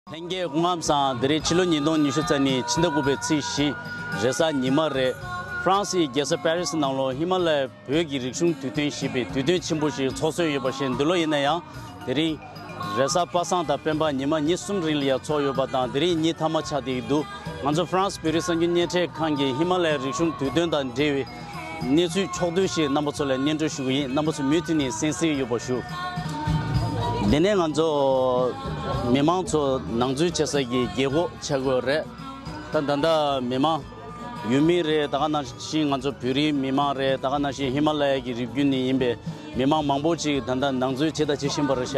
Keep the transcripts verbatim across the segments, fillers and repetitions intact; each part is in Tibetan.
ལྷན་རྒྱས་སྐུ་ཁམས་བཟང་། དེ་རིང་ཕྱི་ལོ་ཉིས་སྟོང་ཉི་ཤུ་རྩ་གཉིས་ཕྱི་ཟླ་དགུ་པའི་ཚེས་བཞི་རེས་གཟའ་ཉི་མ་རེད། ཧྥ་རན་སིའི་རྒྱལ་ས་པེ་རི་སི་ནང་ལོགས་ཧི་མ་ལ་ཡའི་བོད་ཀྱི་རིག་གཞུང་དུས་སྟོན་ཞེས་པའི་དུས་སྟོན་ཆེན་པོ་ཞིག་ཚོགས་སྲོལ་ཡོད་པ་བཞིན། འདི་ལོ་ཡིན་ན་ཡང་དེ་རིང་རེས་གཟའ་པ་སངས་དང་སྤེན་པ་ཉི་མ་ཉིན་གསུམ་རིང་ལ་ཡང་ཚོགས་ཡོད་པ་དང་། དེ་རིང་ཉིན་མཐའ་མ་ཆགས་བསྡད་ཀྱི་འདུག་ང་ཚོ་ཧྥ་རན་སི་བོད་རིགས་གསར་འགྱུར་བརྙན་འཕྲིན་ཁང་གིས་ཧི་མ་ལ་ཡའི་རིག་གཞུང་དུས་སྟོན་དང་འབྲེལ་བའི་གནས་ཚུལ་ཕྱོགས་བསྡུས་ཤིག་རྣམ་པ་ཚོ་ལ་སྙན་སྒྲོན་ཞུ་གི་ཡིན། རྣམ་པ་ཚོ་མུ་མཐུད་ནས་གསན་གཟིགས་ཡོད་པ་ཞུ། དེ་ནས་ང་ཚོ་མི་མང་ཚོ་ནང་འཛུལ་བྱེད་ས་གི་རྒྱལ་སྒོ་ཆགས་ཀྱི་ཡོད་རེད། ད་ད་ལྟ་མི་མང་ཡུལ་མི་རེད། ད་ག་ནང་བཞིན་ང་ཚོ་བོད་རིགས་མི་མང་རེད། ད་ག་ནང་བཞིན་ཧི་མ་ལ་ཡ་གི་རི་རྒྱུད་ནས་ཡིན་པའི་མི་མང་མང་པོ་ཅིག་ད་ལྟ་ནང་འཛུལ་བྱེད་དང་བྱེད་བཞིན་པ་རེད་ཤག་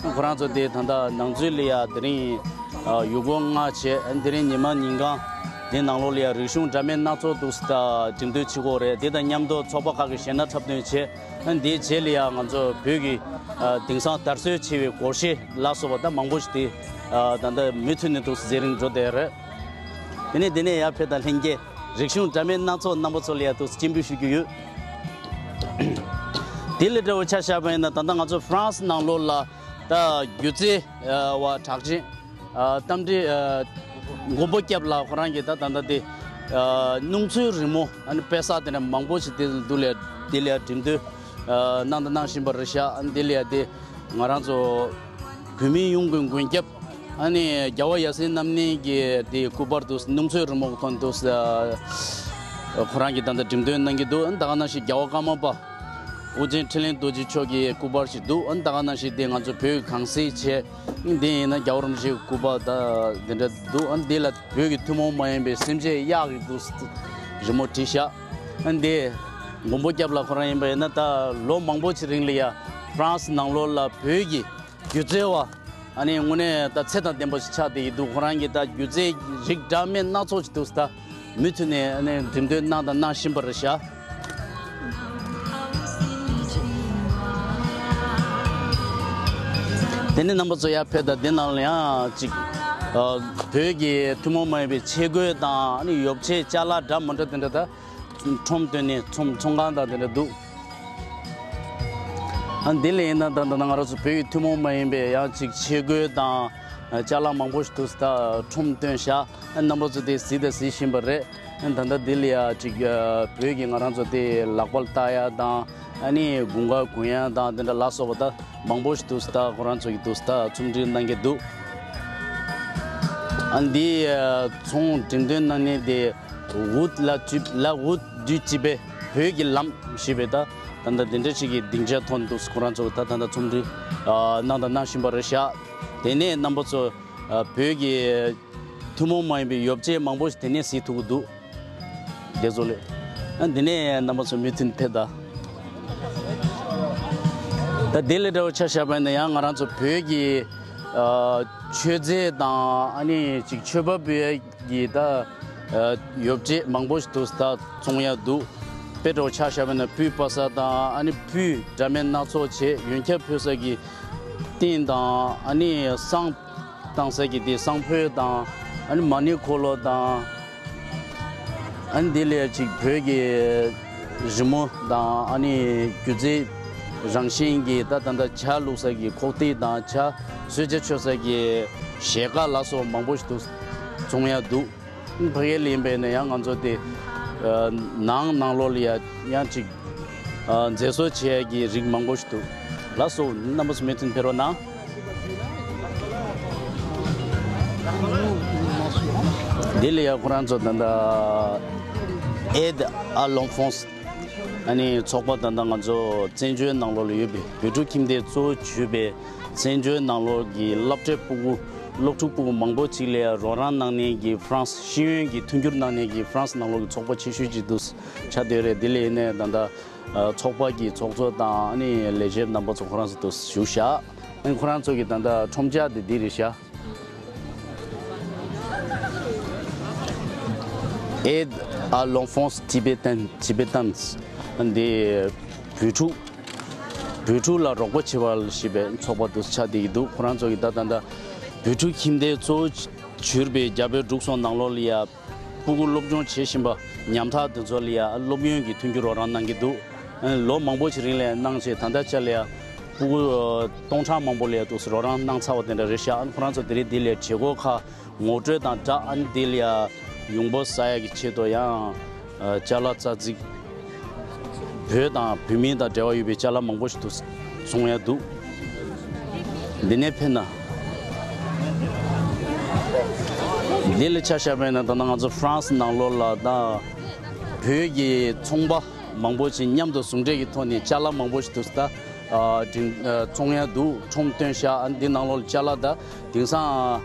ཁོ་རང་ཚོ་དེ་ད་ལྟ་ནང་འཛུལ་ལ་ཡ་དེ་རིང་ཡུལ་སྐོར་ལྔ་བྱས། དེ་རིང་ཉི་མ་ཉིན་གང་དེ་ནང་ལོགས་ལ་ཡ་རིག་གཞུང་འདྲ་མིན་སྣ་ཚོགས་འདུག་སེ་ད་འགྲེམས་སྟོན་བྱེད་ཀྱི་ཡོད་རེད། དེ་དང་མཉམ་དུ་ཚོགས་པ་ཁག་གི་གཞས་སྣ་འཁྲབ་སྟོན་བྱས། དེའི་རྗེས་ལ་ཡ་ང་ཚོ་བོད་ཀྱི་དེང་སང་དར་སྲོལ་ཆེ་བའི་སྒོར་གཞས་ལ་སོགས་པ་ད་མང་པོ་ཞིག་དེ་ད་ལྟ་མུ་མཐུད་ནས་འདུག་སེ་མཛད་རིང་འགྲོ་བསྡད་རེད། དེ་ནས་དེ་ནས་ཡར་ཕེབས་དང་ལྷན་རྒྱས་རིག་གཞུང་འདྲ་མིན་སྣ་ཚོགས་རྣམ་པ་ཚོ་ལ་ཡ་འདུག་སེ་སྤྱན་འབུལ་ཞུ་རྒྱུ་ཡོད། དེ་ལས་འདྲ་བོ་ཆ་བཞག་པ་ཡིན་ན། ད་ལྟ་ང་ཚོ་ཧྥ་རན་སི་ནང་ལོགས་ལ་ད་སྒྱུ་རྩལ་བ་གྲགས་ཅན་རྟ་མགྲིན་མགོན་པོ་སྐྱབས་ལགས་ཁོ་རང་གིས་ད་ད་ལྟ་དེ་སྣུམ་འཚོའི་རི་མོ་ཨ་ནི་དཔེ་གསར་དེ་འདྲ་མང་པོ་ཞིག་དེ་འདུག་ལས་དེ་ལ་འགྲེམས་སྟོན་གནང་དང་གནང་བཞིན་པ་རེད་ཤག་དེ་ལ་དེ་ང་རང་ཚོ་བོད་མི་ཡོངས་ཀྱི་མགོན་སྐྱབས་ཨ་ནི་རྒྱལ་བ་ཡབ་སྲས་རྣམ་གཉིས་ཀྱི་དེ་སྐུ་པར་འདུག་སེ་སྣུམ་འཚོའི་རི་མོ་གི་ཐོག་འདུག་སེ་ཁོ་རང་གིས་ད་ལྟ་འགྲེམས་སྟོན་གནང་གི་འདུག་ད་ག་ནང་བཞིན་རྒྱལ་བ་ཀརྨ་པ་ཨོ་རྒྱན་འཕྲིན་ལས་རྡོ་རྗེ་མཆོག་གི་སྐུ་པར་ཞིག་འདུག་ཨ་ནི་ད་ག་ནང་བཞིན་དེ་ང་ཚོ་བོད་ཀྱི་གངས་སེང་བྱས། ཨ་ནི་དེ་ཡིན་ན་རྒྱལ་བ་རིན་པོ་ཆེའི་སྐུ་པར་ད་དེ་འདྲ་འདུག་ཨ་ནི་དེ་ལ་བོད་ཀྱི་ཐུན་མོང་མ་ཡིན་པའི་སེམས་ཅན་གཡག་གི་འདུག་རི་མོ་བྲིས་ཤག་ཨ་ནི་དེ་མགོན་པོ་སྐྱབས་ལགས་ཁོ་རང་ཡིན་པ་ཡིན་ན། ད་ལོ་མང་པོ་ཅིག་རིང་ལ་ཡ་ཧྥ་རན་སི་ནང་ལོགས་ལ་བོད་ཀྱི་སྒྱུ་རྩལ་བ་ཨ་ནི་དངོས་གནས་ད་ཚད་དང་ལྡན་པ་ཞིག་ཆགས་བསྡད་ཀྱི་འདུག་ཁོ་རང་གིས་ད་སྒྱུ་རྩལ་རིགས་འདྲ་མིན་སྣ་ཚོགས་ཤིག་འདུག་སེ་ད་མུ་མཐུད་ནས་ཨ་ནི་འགྲེམས་སྟོན་གནང་དང་གནང་བཞིན་པ་རེད་ཤག་དེ་ནས་རྣམ་པ་ཚོ་ཡར་ཕེབས་དང་། དེ་ནང་ལ་ཡང་ཅིག་ཨ་བོད་ཀྱི་ཐུན་མོང་མ་ཡིན་པའི་ཆས་གོས་དང་ཨ་ནི་ཡོ་བྱད་ཅ་ལག་འདྲ་མི་འདྲ་དེ་འདྲ་ད་ཁྲོམ་སྟོན་ནས་ཚོང་ཚོང་ཁང་དང་དེ་འདྲ་འདུག་ཨ་འདི་ལ་ཡིན་ན་ད་ད་ང་རང་ཚོ་བོད་ཀྱི་ཐུན་མོང་མ་ཡིན་པའི་ཡང་ཅིག་ཆས་གོས་དང་ཅ་ལག་མང་པོ་ཞིག་འདུག་སེ་ད་ཁྲོམ་སྟོན་ཤག་ཨ་རྣམ་པ་ཚོ་དེ་གཟིགས་དང་གཟིགས་བཞིན་པ་རེད། ཨ་ད་ལྟ་འདི་ལ་ཡ་ཅིག་ཨ་བོད་ཀྱི་ང་རང་ཚོ་དེ་ལག་པ་ལ་བཏགས་ཡ་དང་ཨ་ནི་དགུན་ཁ་གོན་ཡ་དང་དེ་འདྲ་ལ་སོགས་པ་ད་མང་པོ་ཞིག་འདུག་སེ་ད་ཁོ་རང་ཚོ་གིས་འདུག་སེ་ད་རྩོམ་སྒྲིག་གནང་གི་འདུག་ཨ་འདི་ཨ་ཚོང་འགྲེམས་སྟོན་གནང་མཁན་དེ་Wood la Tube, la Wood du Tibet, བོད་ཀྱི་ལམ་ཞེས་པའི་ད་ད་ལྟ་དེ་འདྲ་ཞིག་གི་སྡིངས་ཆ་ཐོག་འདུག་སེ་ཁོ་རང་ཚོ་ད་ད་ལྟ་རྩོམ་སྒྲིག་ཨ་གནང་དང་གནང་བཞིན་པ་རེད་ཤག་དེ་ནས་རྣམ་པ་ཚོ་ཨ་བོད་ཀྱི་ཐུན་མོང་མ་ཡིན་པའི་ཡོ་བྱད་མང་པོ་ཞིག་དེ་ནས་གཟིགས་ཐུབ་ཀྱི་འདུག་དེ་ཚོ་ལས། ཨ་འདི་ནས་རྣམ་པ་ཚོ་མུ་མཐུད་ཕེབས་དང་། ད་དེ་ལས་འདྲ་བོ་ཆ་བཞག་པ་ཡིན་ན་ཡང་ང་རང་ཚོ་བོད་ཀྱི་ཨ་མཆོད་རྫས་དང་ཨ་ནི་ཅིག་མཆོད་པ་འབུལ་ཡས་ཀྱི་ད་ཨ་ཡོ་བྱད་མང་པོ་ཞིག་འདུག་སེ་ད་བཙོང་ཡ་འདུག་དཔེ་འདྲ་བོ་ཆ་བཞག་པ་ཡིན་ན་སྤུས་པ་ས་དང་ཨ་ནི་སྤུས་འདྲ་མིན་སྣ་ཚོགས་བྱས། ཡོན་ཆབ་ཕུལ་ས་གི་ཏིང་དང་ཨ་ནི་བསང་བཏང་ས་གི་དེ་བསང་ཕོད་དང་ཨ་ནི་མ་ཎི་འཁོར་ལོ་དང་། ཨ་ནི་དེ་ལས་ཅིག་བོད་ཀྱི་རི་མོ་དང་ཨ་ནི་སྒྱུ་རྩལ་རང་བཞིན་གྱི་ད་ད་ལྟ་ཇ་བླུགས་ས་གི་ཁོག་ཐིག་དང་ཇ་གསོལ་ཇ་མཆོད་ས་གི་ཞལ་ཁ་ལ་སོགས་མང་པོ་ཞིག་འདུག་བཙོང་ཡ་འདུག་ཕ་གི་ལ་ཡིན་པས་ན་ཡང་ང་ཚོ་དེ་ཨ་ནང་ནང་ལོགས་ལ་ཡ་ཡང་ཅིག་ཨ་མཛེས་བཟོ་བྱེད་ཡ་གི་རིགས་མང་པོ་ཞིག་འདུག་ལགས་སོ། རྣམ་པ་ཚོ་མུ་མཐུད་ཕེབས་རོགས་གནང་། འདི་ལ་ཡ་ཁོ་རང་ཚོ་ད་ལྟ་Aide à l'enfance ཨ་ནི་ཚོགས་པ་ད་ལྟ་ང་ཚོ་བཙན་བྱོལ་ནང་ལོགས་ལ་ཡོད་པའི་བོད་ཕྲུག་ཁྱིམ་སྡེ་གཙོ་བོ་གྱུར་པའི་བཙན་བྱོལ་ནང་ལོགས་ཀྱི་སློབ་གྲྭའི་སྤུ་གུ་སློབ་ཕྲུག་སྤུ་གུ་མང་པོ་ཅིག་ལ་ཡ་རོགས་རམ་གནང་མཁན་གྱི་ཧྥ་རན་སི་ཤེས་ཡོན་གྱི་མཐུན་འགྱུར་གནང་མཁན་གྱི་ཧྥ་རན་སི་ནང་ལོགས་ཀྱི་ཚོགས་པ་ཆེ་ཤོས་ཅིག་འདུག་ཆགས་བསྡད་རེད། འདི་ལ་ཡིན་ནའི་ད་ལྟ་ཨ་ཚོགས་པ་གི་ཚོགས་གཙོ་དང་ཨ་ནི་ལས་བྱེད་རྣམ་པ་ཚོ་ཁོ་རང་ཚོ་འདུག་བཞུགས་ཤག་ཨ་ནི་ཁོ་རང་ཚོ་གི་ད་ལྟ་ཁྲོམ་ཆག་དེ་འདི་རེད་ཤག Aide à l'enfance tibétaine, tibétaine འདི་བོད་ཕྲུག་བོད་ཕྲུག་ལ་རོགས་པ་བྱེད་པ་ཞེས་པའི་ཚོགས་པ་འདུག་ཆགས་བསྡད་ཀྱི་འདུག་ཁོ་རང་ཚོ་གི་ད་ད་ལྟ་བོད་ཕྲུག་ཁྱིམ་སྡེ་གཙོ་བོ་གྱུར་པའི་རྒྱ་བལ་འབྲུག་གསུམ་ནང་ལོགས་ལ་ཡ་སྤུ་གུ་སློབ་སྦྱོང་བྱེད་བཞིན་པ་ཉམ་ཐག་དེ་ཚོ་ལ་ཡ་སློབ་ཡོན་གྱི་མཐུན་འགྱུར་རོགས་རམ་གནང་གི་འདུག་ལོ་མང་པོ་ཞིག་རིང་ལ་ཡ་གནང་བྱས་ད་ལྟ་ཆ་ལ་ཡ་ ཕྲུ་གུ་སྟོང་ཕྲག་མང་པོ་ལ་འདུག་སེ་རོགས་རམ་གནང་ཚར་བ་དེ་འདྲ་རེད་ཤག་ཨ་ནི་ཁོ་རང་ཚོ་དེ་རིང་འདི་ལ་བྱེད་སྒོ་ཁག་ངོ་སྤྲོད་དང་སྦྲགས། ཨ་ནི་འདི་ལ་ཡ་ཡོང་འབབ་བསགས་ཡག་གི་ཆེད་དུ་ཡང་ཅ་ལག་རྩ་འཛུགས། བོད་དང་བོད་མི་དང་འབྲེལ་བ་ཡོད་པའི་ཅ་ལག་མང་པོ་ཞིག་འདུག་སེ་བཙོང་ཡག་འདུག་འདི་ནས་ཕེབས་ན། འདི་ལ་ཆ་བཞག་པ་ཡིན་ན་ད་ལྟ་ང་ཚོ་ཧྥ་རན་སི་ནང་ལོགས་ལ་ད་བོད་ཀྱི་ཚོང་པ་མང་པོ་ཞིག་མཉམ་དུ་ཟུང་འབྲེལ་གྱི་ཐོག་ནས་ཅ་ལག་མང་པོ་ཞིག་འདུག་སེ་ད་ཨ་འབྲིང་ཨ་བཙོང་ཡག་འདུག་ཁྲོམ་བཏོན་ཤག་ཨ་འདི་ནང་ལོགས་ལ་ཅ་ལག་ད་དེང་སང་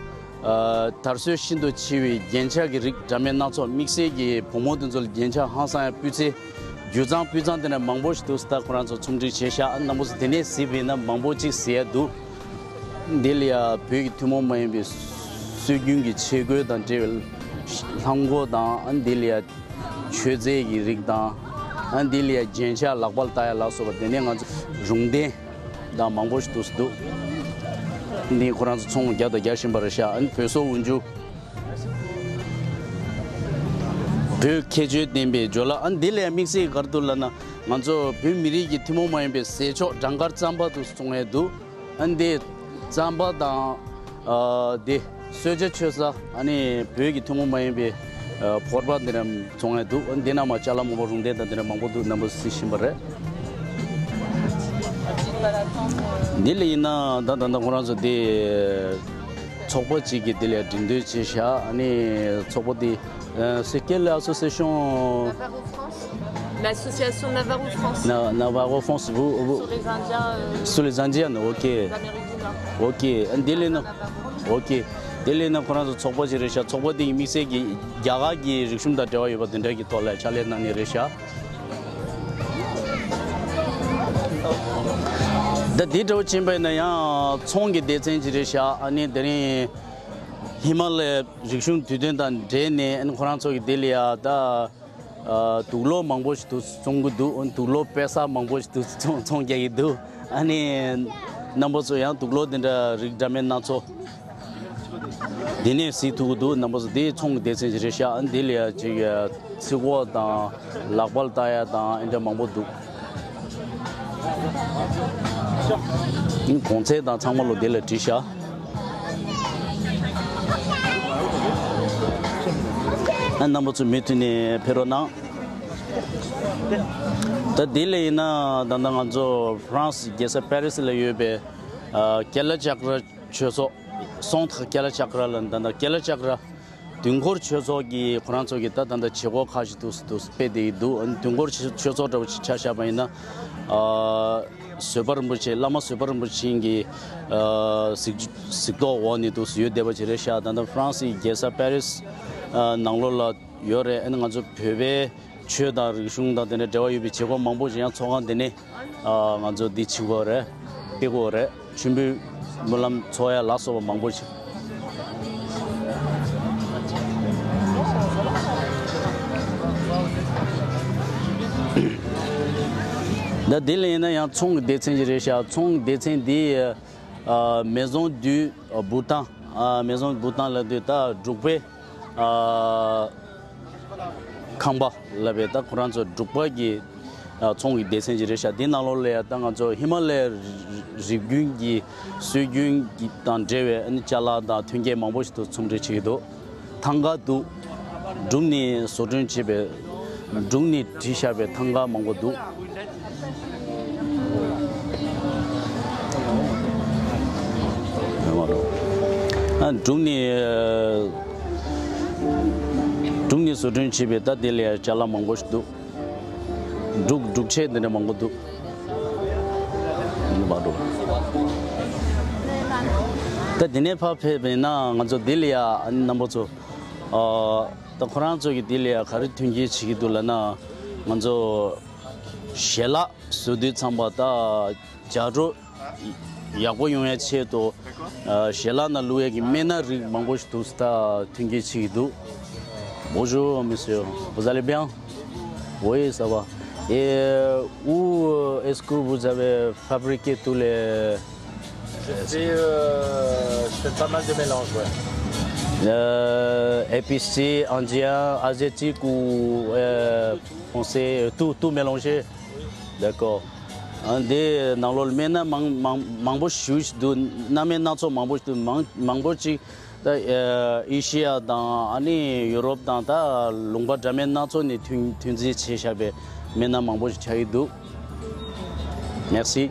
ཨ་དར་སྲོལ་ཤིན་ཏུ་ཆེ་བའི་རྒྱན་ཆ་གི་རིགས་འདྲ་མིན་སྣ་ཚོགས། དམིགས་བསལ་གྱི་བུ་མོ་དེ་ཚོ་ལ་རྒྱན་ཆ་ཧང་སང་ཡག་སྤུས་ཚད། རྒྱུ་གཙང་སྤུས་གཙང་དེ་འདྲ་མང་པོ་ཞིག་འདུག་སེ་ད་ཁོ་རང་ཚོ་ཚོང་སྒྲིག་བྱས་ཤག་ཨ་རྣམ་པ་ཚོ་དེ་ནས་གཟིགས་པ་ཡིན་ན་མང་པོ་ཅིག་གཟིགས་ཡག་འདུག་འདི་ལ་ཡ་བོད་ཀྱི་ཐུན་མོང་མ་ཡིན་པའི་སྲོལ་རྒྱུན་གྱི་ཆས་གོས་དང་འབྲེལ་བའི་ལྷམ་གོག་དང་། ཨ་འདི་ལ་ཡ་མཆོད་རྫས་ཀྱི་རིགས་དང་། ཨ་འདི་ལ་ཡ་རྒྱན་ཆ་ལག་པ་ལ་བཏགས་ཡག་ལ་སོགས་པ། དེ་ནས་ང་ཚོ་རུང་ལྡན་དང་མང་པོ་ཞིག་འདུག་སེ་འདུག་འདི་ཁོ་རང་ཚོ་ཚོང་རྒྱག་དང་རྒྱག་བཞིན་པ་རེད་ཤག་ཨ་ནི་བོད་སོག་འོག་འཇུག་བོད་ཁྱད་ཆོས་ལྡན་པའི་ཇོ་ལ། ཨ་འདི་ལ་ཡ་དམིགས་བསལ་ག་རེ་འདུག་ལབ་ན་ང་ཚོ་བོད་མི་རིགས་ཀྱི་ཐུན་མོང་མ་ཡིན་པའི་ཟས་མཆོག་སྦྲང་དཀར་རྩམ་པ་འདུག་སེ་བཙོང་ཡག་འདུག་ཨ་འདི་རྩམ་པ་དང་ཨ་འདི་གསོལ་ཇ་མཆོད་ས། ཨ་ནི་བོད་ཀྱི་ཐུན་མོང་མ་ཡིན་པའི་ཨ་ཕོར་པ་འདི་འདྲ་བཙོང་ཡག་འདུག་ཨ་འདི་ནང་མ་ཅ་ལག་མང་པོ་རུང་ལྡན་དང་འདི་འདྲ་མང་པོ་འདུག་རྣམ་པ་ཚོ་གཟིགས་བཞིན་པ་རེད། འདི་ལ་ཡིན་ན་ད་ད་ད་ཁོ་རང་ཚོ་འདི་ཚོགས་པ་གཅིག་གིས་འདི་ལ་འགྲན་བསྡུར་བྱས་ཤག་ཨ་ནི་ཚོགས་པ་འདི་ཨ་c'est quelle association? Navarro France. L'association Navarro France. Na- Navarro France, vous, vous- Sur les Indiens, euh, Sur les Indiens, ok. D'Amérique du Nord. Ok, འདི་ལ་ཡིན་ན། Ok, འདི་ལ་ཡིན་ན་ཁོ་རང་ཚོ་ཚོགས་པ་ཅིག་རེད་ཤག་ཚོགས་པ་འདི་ཡི་དམིགས་བསལ་གྱི་རྒྱ་གར་གྱི་རིག་གཞུང་དང་འབྲེལ་བ་ཡོད་པ་འདི་འདྲ་གི་ཐོག་ལ་ཕྱག་ལས་གནང་མཁན་རེད་ཤག་ད་འདི་འདྲ་བོ་ཕྱིན་པ་ཡིན་ན་ཡང་ཚོང་གི་སྡེ་ཚན་ཅིག་རེད་ཤག་ཨ་ནི་དེ་རིང་ཧི་མ་ལ་ཡའི་རིག་གཞུང་དུས་སྟོན་དང་འབྲེལ་ནས་ཨ་ནི་ཁོ་རང་ཚོ་གི་འདི་ལ་ཡ་ད་ཨ་དུག་སློག་མང་པོ་ཞིག་འདུག་སེ་བཙོང་གི་འདུག་དུག་སློག་དཔེ་གསར་མང་པོ་ཞིག་འདུག་སེ་བཙོང་བཙོང་རྒྱག་གི་འདུག་ཨ་ནི་རྣམ་པ་ཚོ་ཡང་དུག་སློག་འདི་འདྲ་རིགས་འདྲ་མིན་སྣ་ཚོགས། འདི་ནས་གཟིགས་ཐུབ་ཀྱི་འདུག་རྣམ་པ་ཚོ། འདི་ཚོང་གི་སྡེ་ཚན་ཞིག་རེད་ཤག་ཨ་འདི་ལ་ཡ་ཅིག་ཚིག་གོ་དང་ལག་པ་ལ་བཏགས་ཡ་དང་ཨེ་འདྲ་མང་པོ་འདུག་གོང་ཚད་དང་ཚང་མ་ལོ་འདི་ལ་བྲིས་ཤག་ཨ་རྣམ་པ་ཚོ་མུ་མཐུད་ནས་ཕེབས་རོགས་གནང་། ད་འདི་ལ་ཡིན་ན་ད་ལྟ་ང་ཚོ་ཧྥ་རན་སི་རྒྱལ་ས་པེ་རི་སི་ལ་ཡོད་པའི་ཨ་ཀེ་ལ་ཅག་ར་ཆོས་ཚོགས། སོང་ཐག་ཀེ་ལ་ཅག་ར་ལ་ད་ལྟ་ཀེ་ལ་ཅག་ར་དུས་འཁོར་ཆོས་ཚོགས་ཀྱི་ཁོ་རང་ཚོ་གི་ད་ད་ལྟ་བྱེད་སྒོ་ཁག་ཅིག་འདུག་འདུག་སྤེལ་བསྡད་ཀྱི་འདུག་དུས་འཁོར་ཆོས་ཚོགས་འདྲ་བོ་ཅིག་ཆ་བཞག་པ་ཡིན་ན། ཨ་བཟོད་པ་རིན་པོ་ཆེ། བླ་མ་བཟོད་པ་རིན་པོ་ཆེ་གི་ཨ་གཟིགས་གཟིགས་རྟོག་འོག་ནས་འདུག་ཡོད་བསྡད་པ་ཅིག་རེད་ཤག་ད་ལྟ་ཧྥ་རན་སིའི་རྒྱལ་ས་པེ་རི་སི་ཨ་ནང་ལོགས་ལ་ཡོད་རེད། ཨ་ནི་ང་ཚོ་བོད་པའི་ཆོས་དང་རིག་གཞུང་དང་དེ་འདྲ་འབྲེལ་བ་ཡོད་པའི་བྱེད་སྒོ་མང་པོ་ཞིག་ཡང་ཚོགས་ཁང་འདི་ནས་ཨ་ང་ཚོ་འདི་བྱེད་དགོས་རེད། སྤེལ་དགོས་རེད། མཆོད་འབུལ་སྨོན་ལམ་འཚོགས་ཡ་ལ་སོགས་པ་མང་པོ་ཞིག་ད་དེ་ལ་ཡིན་ན་ཡང་ཚོང་གི་སྡེ་ཚན་ཞིག་རེད་ཤག་ཚོང་གི་སྡེ་ཚན་འདི་ཨ་Maison du Bhoutan། ཨ་Maison du Bhoutan་ལབ་དུས་ད་འབྲུག་པའི་ཨ་ཁང་པ་ལབ་པའི་ད་ཁོ་རང་ཚོ་འབྲུག་པ་གི་ཨ་ཚོང་གི་སྡེ་ཚན་ཅིག་རེད་ཤག་འདི་ནང་ལོགས་ལ་ཡ་ད་ང་ཚོ་ཧི་མ་ལ་ཡའི་རི་རི་རྒྱུད་ཀྱི་སྲོལ་རྒྱུན་གྱི་དང་འབྲེལ་བའི་ཨ་ནི་ཅ་ལག་དང་ཐོན་སྐྱེད་མང་པོ་ཞིག་ཏུ་ཚོང་འབྲེལ་བྱེད་ཀྱི་འདུག་ཐང་ག་འདུག་འབྲུག་ནས་བཟོ་སྐྲུན་བྱས་པའི་འབྲུག་ནས་བྲིས་བཞག་པའི་ཐང་ག་མང་པོ་འདུག་ཨ་འབྲུག་ནས་འབྲུག་ནས་བཟོ་སྐྲུན་བྱས་པའི་ད་དེ་ལ་ཡ་ཅ་ལག་མང་པོ་ཞིག་འདུག་འབྲུག་འབྲུག་ཆས་འདི་འདྲ་མང་པོ་འདུག་འདི་མ་འགྲོ། ད་འདི་ནས་ཕར་ཕེབས་པ་ཡིན་ན་ང་ཚོ་འདི་ལ་ཡ་ཨ་ནི་རྣམ་པ་ཚོ་ཨ་ད་ཁོ་རང་ཚོ་གི་འདི་ལ་ཡ་ག་རེ་མཐུན་རྐྱེན་བྱེད་ཀྱི་འདུག་ལབ་ན། ང་ཚོ་ཞལ་ལག་བཟོ་དུས་ཙམ་པ་ད་ལྕགས་སྒྲོག་ཡག་པོ་ཡོང་ཡ་ཆེད་དུ་ཨ་ཞལ་ལག་ནང་བླུག་ཡ་གི་སྨན་སྣ་རིགས་མང་པོ་ཞིག་འདུག་ད་མཐུན་རྐྱེན་བྱེད་ཀྱི་འདུག Bonjour, monsieur. Vous allez bien? Oui, ça va. Et euh, où euh, est-ce que vous avez fabriqué tous les... Je fais, euh, je fais pas mal de mélanges, ouais. Euh, épicé, indien, asiatique ou euh, français, euh, tout, tout mélangé? D'accord. ཨ་འདི་ནང་ལོགས་ལ་སྨན་སྣ་མང་མང་མང་པོ་ཞེ་ཅིག་འདུག་སྣ་སྨན་སྣ་ཚོགས་མང་པོ་ཞིག་འདུག་མང་མང་པོ་ཅིག་ད་ཨེ་ཨེ་ཤི་ཡ་དང་ཨ་ནི་ཡུ་རོབ་དང་ད་ལུང་པ་འདྲ་མིན་སྣ་ཚོགས་ནས་ཐོན་ཐོན་རྫས་བྱས་བཞག་པའི་སྨན་སྣ་མང་པོ་ཞིག་ཆགས་ཀྱི་འདུག Merci.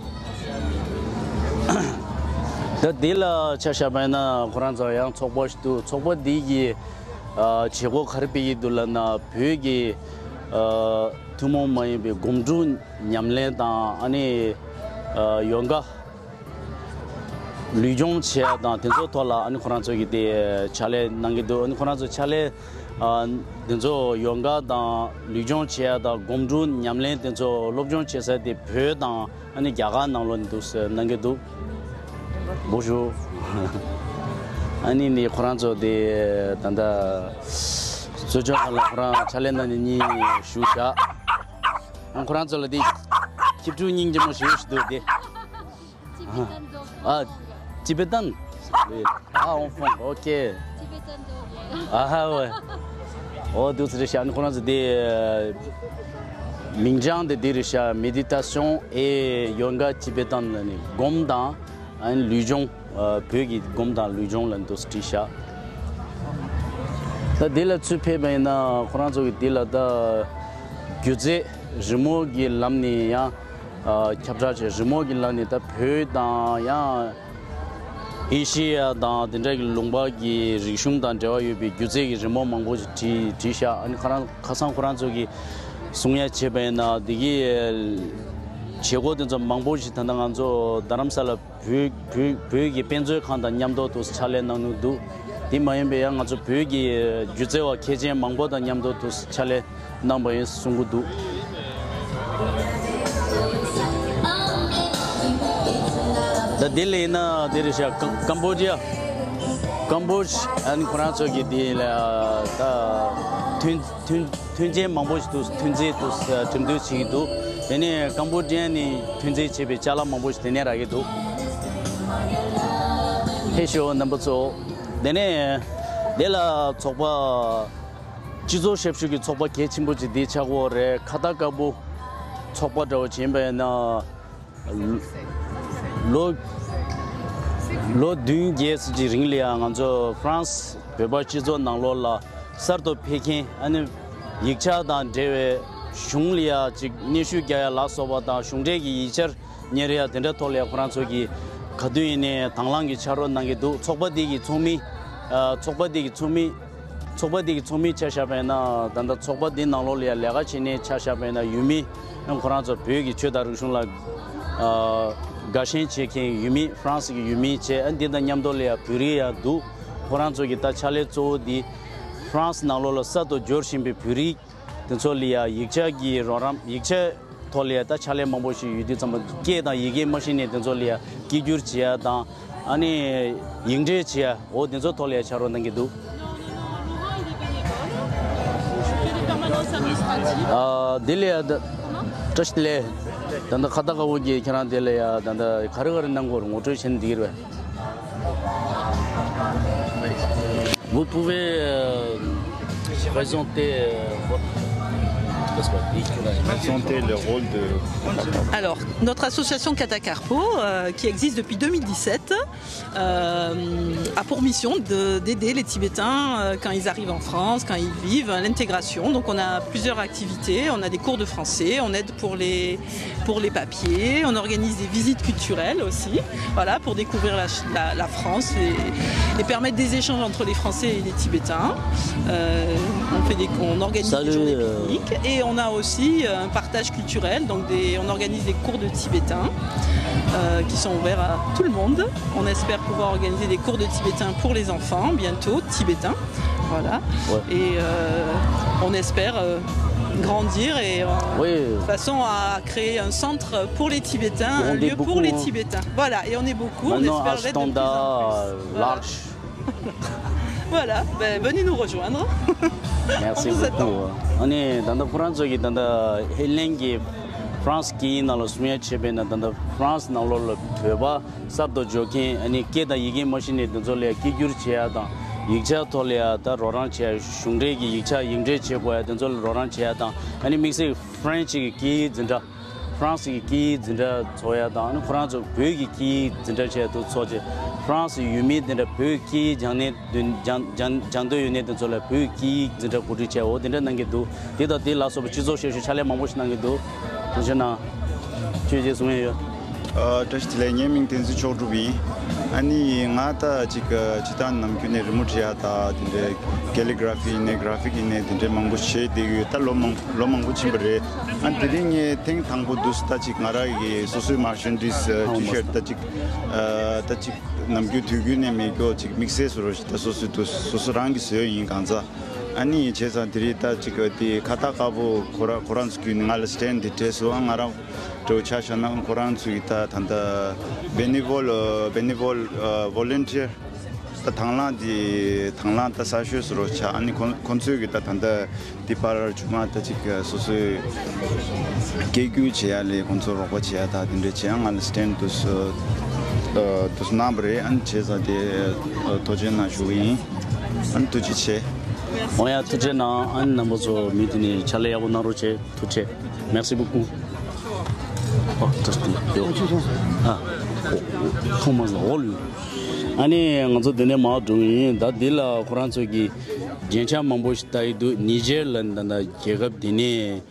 ད་འདི་ལ་ཆ་བཞག་པ་ཡིན་ན་ཁོ་རང་ཚོ་ཡང་ཚོགས་པ་ཞིག་འདུག་ཚོགས་པ་འདི་གི་ཨ་བྱེད་སྒོ་ག་རེ་སྤེལ་གྱི་འདུག་ལབ་ན་བོད་ཀྱི་ཨ་ཐུན་མོང་མ་ཡིན་པའི་སྒོམ་སྒྲུབ་ཉམས་ལེན་དང་ཨ་ནི་ཨ་ཡོ་ག་ལུས་སྦྱོང་བྱེད་ཡ་དང་དེ་ཚོའི་ཐོག་ལ་ཨ་ནི་ཁོ་རང་ཚོ་གིས་དེ་ཕྱག་ལས་གནང་གི་འདུག་ཨ་ནི་ཁོ་རང་ཚོ་ཕྱག་ལས་ཨ་དེ་ཚོ་ཡོ་ག་དང་ལུས་སྦྱོང་བྱེད་ཡ་དང་སྒོམ་སྒྲུབ་ཉམས་ལེན་དེ་ཚོ་སློབ་སྦྱོང་བྱེད་ས་དེ་བོད་དང་ཨ་ནི་རྒྱ་གར་ནང་ལོགས་ནས་འདུག་སེ་གནང་གི་འདུག Bonjour. ཨ་ནི་ནི་ཁོ་རང་ཚོ་དེ་ད་ལྟ་གཙོ་སྐྱོང་ཁང་ལ་ཁོ་རང་ཕྱག་ལས་གནང་ནས་གཉིད་ཞུ་བཞག་ཨ་ཁོ་རང་ཚོ་ལ་དེ་ཁྱི་ཕྲུག་སྙིང་རྗེ་མོ་ཞེ་པོ་ཞིག་འདུག་དེ། ཨ། ཏི་བེ་ཏན། ཨ། ཨོང་ཧྥོང་། ཨོ་ཁེ། ཨ་ཧ་ཝེ། ཨོ་དུ་ཙི་རེ་ཤ་ནི་ཁོ་རང་ཚོ་དེ་མིང་བྱང་དེ་དེ་རེ་ཤ་Méditation et Yoga Tibetain ནི་སྒོམ་དང་ཨ་ནི་ལུས་སྦྱོང་། ཨ་བོད་ཀྱི་སྒོམ་དང་ལུས་སྦྱོང་ལ་འདུག་སེ་བྲིས་ཤག་ད་དེ་ལ་ཚུར་ཕེབས་པ་ཡིན་ན་ཁོ་རང་ཚོ་གི་དེ་ལ་ད་སྒྱུ་རྩལ་རི་མོ་གི་ལམ་ནས་ཡང་ཨ་ཁྱབ་བསྒྲགས་བྱས། རི་མོ་གི་ལམ་ནས་ད་བོད་དང་ཡང་ཨེ་ཤེ་ཡ་དང་དེ་འདྲ་གི་ལུང་པ་གི་རིག་གཞུང་དང་འབྲེལ་བ་ཡོད་པའི་སྒྱུ་རྩལ་གྱི་རི་མོ་མང་པོ་ཞིག་བྲིས་བྲིས་ཤག་ཨ་ནི་ཁ་རང་ཁ་སང་ཁོ་རང་ཚོ་གི་གསུང་ཡ་བྱས་པ་ཡིན་ན་དེ་གི་བྱེད་སྒོ་དེ་ཚོ་མང་པོ་ཞིག་ད་ལྟ་ང་ཚོ་རྡ་རམ་ས་ལ་བོད་བོད་བོད་ཀྱི་དཔེ་མཛོད་ཁང་དང་མཉམ་དུ་དུ་ཕྱག་ལས་གནང་གི་འདུག་དེ་མ་ཡིན་པའི་ཡང་ང་ཚོ་བོད་ཀྱི་སྒྱུ་རྩལ་བ་མཁས་ཅན་མང་པོ་དང་མཉམ་དུ་དུ་ཕྱག་ལས་གནང་པ་ཡིན་གསུང་གི་འདུག་ད་དེ་ལས་ཡིན་ན་དེ་རེད་ཤག་ཀམ་ཀམ་བོ་ཌི་ཡ། ཀམ་བོ་ཌི་ཡ་ཨ་ནི་ཁོ་རང་ཚོ་གི་དེ་ལ་ད་མཐུན་མཐུན་མཐུན་རྐྱེན་མང་པོ་ཞིག་འདུག་མཐུན་རྐྱེན་འདུག་གྲོས་མཐུན་བྱེད་ཀྱི་འདུག་དེ་ནས་ཀམ་བོ་ཌི་ཡ་ནས་མཐུན་རྐྱེན་བྱས་པའི་ཅ་ལག་མང་པོ་ཞིག་དེ་ནས་རག་གི་འདུག་ཧེ་ཤོ་རྣམ་པ་ཚོ། དེ་ནས་དེ་ལ་ཚོགས་པ་སྤྱི་ཚོགས་ཞབས་ཞུ་གི་ཚོགས་པ་གལ་ཆེན་པོ་ཅིག་འདི་ཆགས་ཀྱི་ཡོད་རེད། ཁ་ཏ་ཀ་བུ་ཚོགས་པ་འདྲ་བོ་བྱས་པ་ཡིན་ན། ལོ་ལོ་བདུན་བརྒྱད་ཙམ་གྱི་རིང་ལ་ཡང་ང་ཚོ་ཧྥ་རན་སི་བོད་པ་སྤྱི་ཚོགས་ནང་ལོགས་ལ་གསར་དུ་ཕེབས་མཁན་ཨ་ནི་ཡིག་ཆ་དང་འབྲེལ་བའི་གཞུང་ལ་ཡང་ཅིག་སྙན་ཞུ་རྒྱག་ཡ་ལ་སོགས་པ་དང་གཞུང་འབྲེལ་གྱི་ཡིག་ཆར་གཉེར་ཡ་དེ་འདྲ་ཐོག་ལ་ཡང་ཁོ་རང་ཚོ་གིས་ག་དུས་ཡིན་ནའི་དང་བླངས་ཀྱི་ཕྱག་རོགས་གནང་གི་འདུག་ཚོགས་པ་འདི་གི་ཚོགས་མི་ཨ་ཚོགས་པ་འདི་གི་ཚོགས་མི། ཚོགས་པ་འདི་གི་ཚོགས་མི་ཆ་བཞག་པ་ཡིན་ན་ད་ལྟ་ཚོགས་པ་འདི་ནང་ལོགས་ལ་ཡང་ལས་ཀ་བྱེད་མཁན་ཆ་བཞག་པ་ཡིན་ན་ཡུལ་མི་ཡང་ཁོ་རང་ཚོ་བོད་ཀྱི་ཆོས་དང་རིག་གཞུང་ལ་ཨ་དགའ་ཞེན་བྱེད་མཁན་ཡུལ་མི་ཧྥ་རན་སི་གི་ཡུལ་མི་བྱས། ཨ་འདི་དང་མཉམ་དུ་ལ་ཡང་བོད་རིགས་ཡང་འདུག་ཁོ་རང་ཚོ་གི་ད་ཕྱག་ལས་གཙོ་བོ་འདི་ཧྥ་རན་སི་ནང་ལོགས་ལ་གསར་དུ་འབྱོར་བཞིན་པའི་བོད་རིགས་དེ་ཚོ་ལ་ཡང་ཡིག་ཆ་གི་རོགས་རམ། ཡིག་ཆ་ཐོག་ལ་ཡང་ད་ཕྱག་ལས་མང་པོ་ཞིག་ཡོད་དུས་ཙམ་པ་སྐད་དང་ཡི་གེ་མ་ཤེས་ནས་དེ་ཚོ་ལ་ཡང་སྐད་སྒྱུར་བྱེད་ཡ་དང་། ཨ་ནི་ཡིག་འབྲེལ་བྱེད་ཡ། འོ་དེ་ཚོ་ཐོག་ལ་ཡང་ཕྱག་རོགས་གནང་གི་འདུག་ཨ་དེ་ལ་ཡང་ད་བཀྲ་ཤིས་བདེ་ལེགས། ད་ལྟ་ཁ་ཏ་ཀ་བུ་གིས་ཁྱེད་རང་དེ་ལ་ཡང་ད་ལྟ་ག་རེ་ག་རེ་གནང་དགོས་རེད། ངོ་སྤྲོད་བྱས་ན་འགྲིག་གི་རེད་པས། Vous pouvez euh, présenter euh, votre... Présenter le rôle de... Alors, notre association Katakarpo, euh, qui existe depuis deux mille dix-sept, euh, a pour mission de- d'aider les Tibétains euh, quand ils arrivent en France, quand ils vivent, l'intégration. Donc on a plusieurs activités, on a des cours de français, on aide pour les pour les papiers. On organise des visites culturelles aussi, voilà, pour découvrir la, la- la France et, et permettre des échanges entre les Français et les Tibétains. Euh, on fait des, on organise des journées pique-nique et on a aussi euh, un partage culturel. Donc des- on organise des cours de tibétain euh, qui sont ouverts à tout le monde. On espère pouvoir organiser des cours de tibétain pour les enfants bientôt, tibétain. Voilà. Et euh, on espère euh, grandir et euh, de façon à créer un centre pour les Tibétains, un lieu pour les Tibétains. Voilà, et on est beaucoup, on espère être de plus en plus. Voilà. Voilà, ben, venez nous rejoindre. Merci beaucoup. ཨ་ནི་ད་ལྟ་ཁོ་རང་ཚོ་གིས་ད་ལྟ་ཧེ་ལན་གྱི་ཧྥ་རན་སི་སྐད་ཡིག་ནང་ལ་གསུང་ཡ་བྱས་པས་ན། ད་ལྟ་ཧྥ་རན་སི་ནང་ལོགས་ལ་བོད་པ་གསར་དུ་འབྱོར་མཁན། ཨ་ནི་སྐད་དང་ཡི་གེ་མ་ཤེས་ནས་དེ་ཚོ་ལ་ཡ་སྐད་སྒྱུར་བྱེད་ཡ་དང་། ཡིག་ཆ་ཐོག་ལ་ཡ་ད་རོགས་རམ་བྱེད་ཡ། གཞུང་འབྲེལ་གྱི་ཡིག་ཆ་ཡིག་འབྲེལ་བྱེད་དགོས་ཡ་དེ་ཚོ་ལ་རོགས་རམ་བྱེད་ཡ་དང་། ཨ་ནི་དམིགས་བསལ་ཧྥ་རན་སི་གི་སྐད་ཡིག་འཛིན་གྲྭ། ཧྥ་རན་སི་གི་སྐད་ཡིག་འཛིན་གྲྭ་ཚོགས་ཡ་དང་། ཨ་ནི་ཁོ་རང་ཚོ་བོད་ཀྱི་སྐད་ཡིག་འཛིན་གྲྭ་བྱས་དུ་ཚོགས་བྱས། ཧྥ་རན་སི་ཡུལ་མི་དེ་འདྲ་བོད་སྐད་ཡིག་སྦྱང་ནས་འདོན་སྦྱང་སྦྱང་སྦྱང་འདོད་ཡོད་ནས་དེ་ཚོ་ལ་བོད་སྐད་ཡིག་འཛིན་གྲྭ་གོ་སྒྲིག་བྱས། འོ་དེ་འདྲ་གནང་གི་འདུག་དེ་དང་དེ་ལ་སོགས་པ་སྤྱི་ཚོགས་ཞབས་ཞུ་ཕྱག་ལས་མང་པོ་ཞིག་གནང་གི་འདུག་ཐུགས་རྗེ་གནང་། ཁྱོད་ཅེས་གསུང་ཡས་ཡོད། ཨ། བཀྲ་ཤིས་བདེ་ལེགས། ངའི་མིང་བསྟན་འཛིན་མཆོག་གྲུབ་ཡིན། ཨ་ནི་ང་ད་ཅིག་ཨ་ཅི་ད་ནམ་རྒྱུན་ནས་རི་མོ་འབྲི་ཡ་ད་དེ་འདྲའི་ཀེ་ལི་གྷ་ར་ཕི་ཡིན་ནའི་གྷ་ར་ཕིག་ཡིན་ནའི་དེ་འདྲའི་མང་པོ་བྱས་བསྡད་ཡོད། ད་ལོ་མང་ལོ་མང་པོ་ཕྱིན་པ་རེད། ཨ། དེ་རིང་ངས་ཐེངས་དང་པོ་དུས་ད་ཅིག་ང་རང་གི་སོ་སོའི་མར་ཤན་ཌི་སི་ཊི་ཤར་ཊི་ད་ཅིག་ཨ་ད་ཅིག་ནམ་རྒྱུན་དུས་རྒྱུན་ནས་མེད་རྒྱུ་ཅིག་དམིགས་བསལ་བཟོ་རོགས་ཞིག་ད་སོ་སོའི་དུ་སོ་སོ་རང་གིས་བཟོས་ཡིན་གང་ཚ། ཨ་ནི་བྱས་ཙང་དེ་རིང་ད་ཅིག་དེ་ཁ་ཏ་ཀ་པོ་ཁོ་ར་ཁོ་རང་ཚོ་བརྒྱུད་ནས་ང་ལ་སི་ཊེན་ཌི་དེ་སྤྲད་སོང་། ང་རང་འདྲ་བོ་ཆ་བཞག་ན་ཁོ་རང་ཚོ་ཡི་ད་ད་ལྟ་བེ་ནི་ཝོལ་བེ་ནི་ཝོལ་ཝོ་ལན་ཊི་ཡར་ད་དང་བླངས་དེ་དང་བླངས་ད་གསར་ཤོས་བཟོ་རོགས་ཆ། ཨ་ནི་ཁོ་ཁོ་ཚོས་གི་ད་ད་ལྟ་འདི་པར་ཇུ་མ་ད་ཅིག་སོ་སོའི་སྐད་སྒྱུར་བྱེད་ཡ་ལས་ཁོང་ཚོ་རོགས་པ་བྱེད་ཡ་ད་དེ་འདྲ་བྱེད་ཡ་ང་ལ་སི་ཊེན་ཌི་དུ་སུ་དུ་སུ་གནང་བ་རེད། ཨ་ནི་བྱས་ཙང་དེ་ཐུགས་རྗེ་གནང་ཞུ་གི་ཡིན། ཨ་ནི་ཐུགས་རྗེ་ཆེ། འོ་ཡ་ཐུགས་རྗེ་གནང་། ཨ་ནི་རྣམ་པ་ཚོ་མི་དེ་ནས་ཕྱག་ལས་ཡག་པོ་གནང་རོགས་བྱེད། ཐུགས་རྗེ་ཆེ། Merci beaucoup. Oh, just a little. Ah, oh, oh, Thomas Roll. ཨ་ནི་ང་ཚོ་དེ་ནས་མར་འགྲོ་གི་ཡིན། ད་འདི་ལ་ཁོ་རང་ཚོ་གི་རྒྱན་ཆ་མང་པོ་ཞིག་ལྟ་ཡི་འདུག་ནི་ཇེར་ལ་ད་ལྟ་རྒྱལ་ཁབ་འདི་ནས་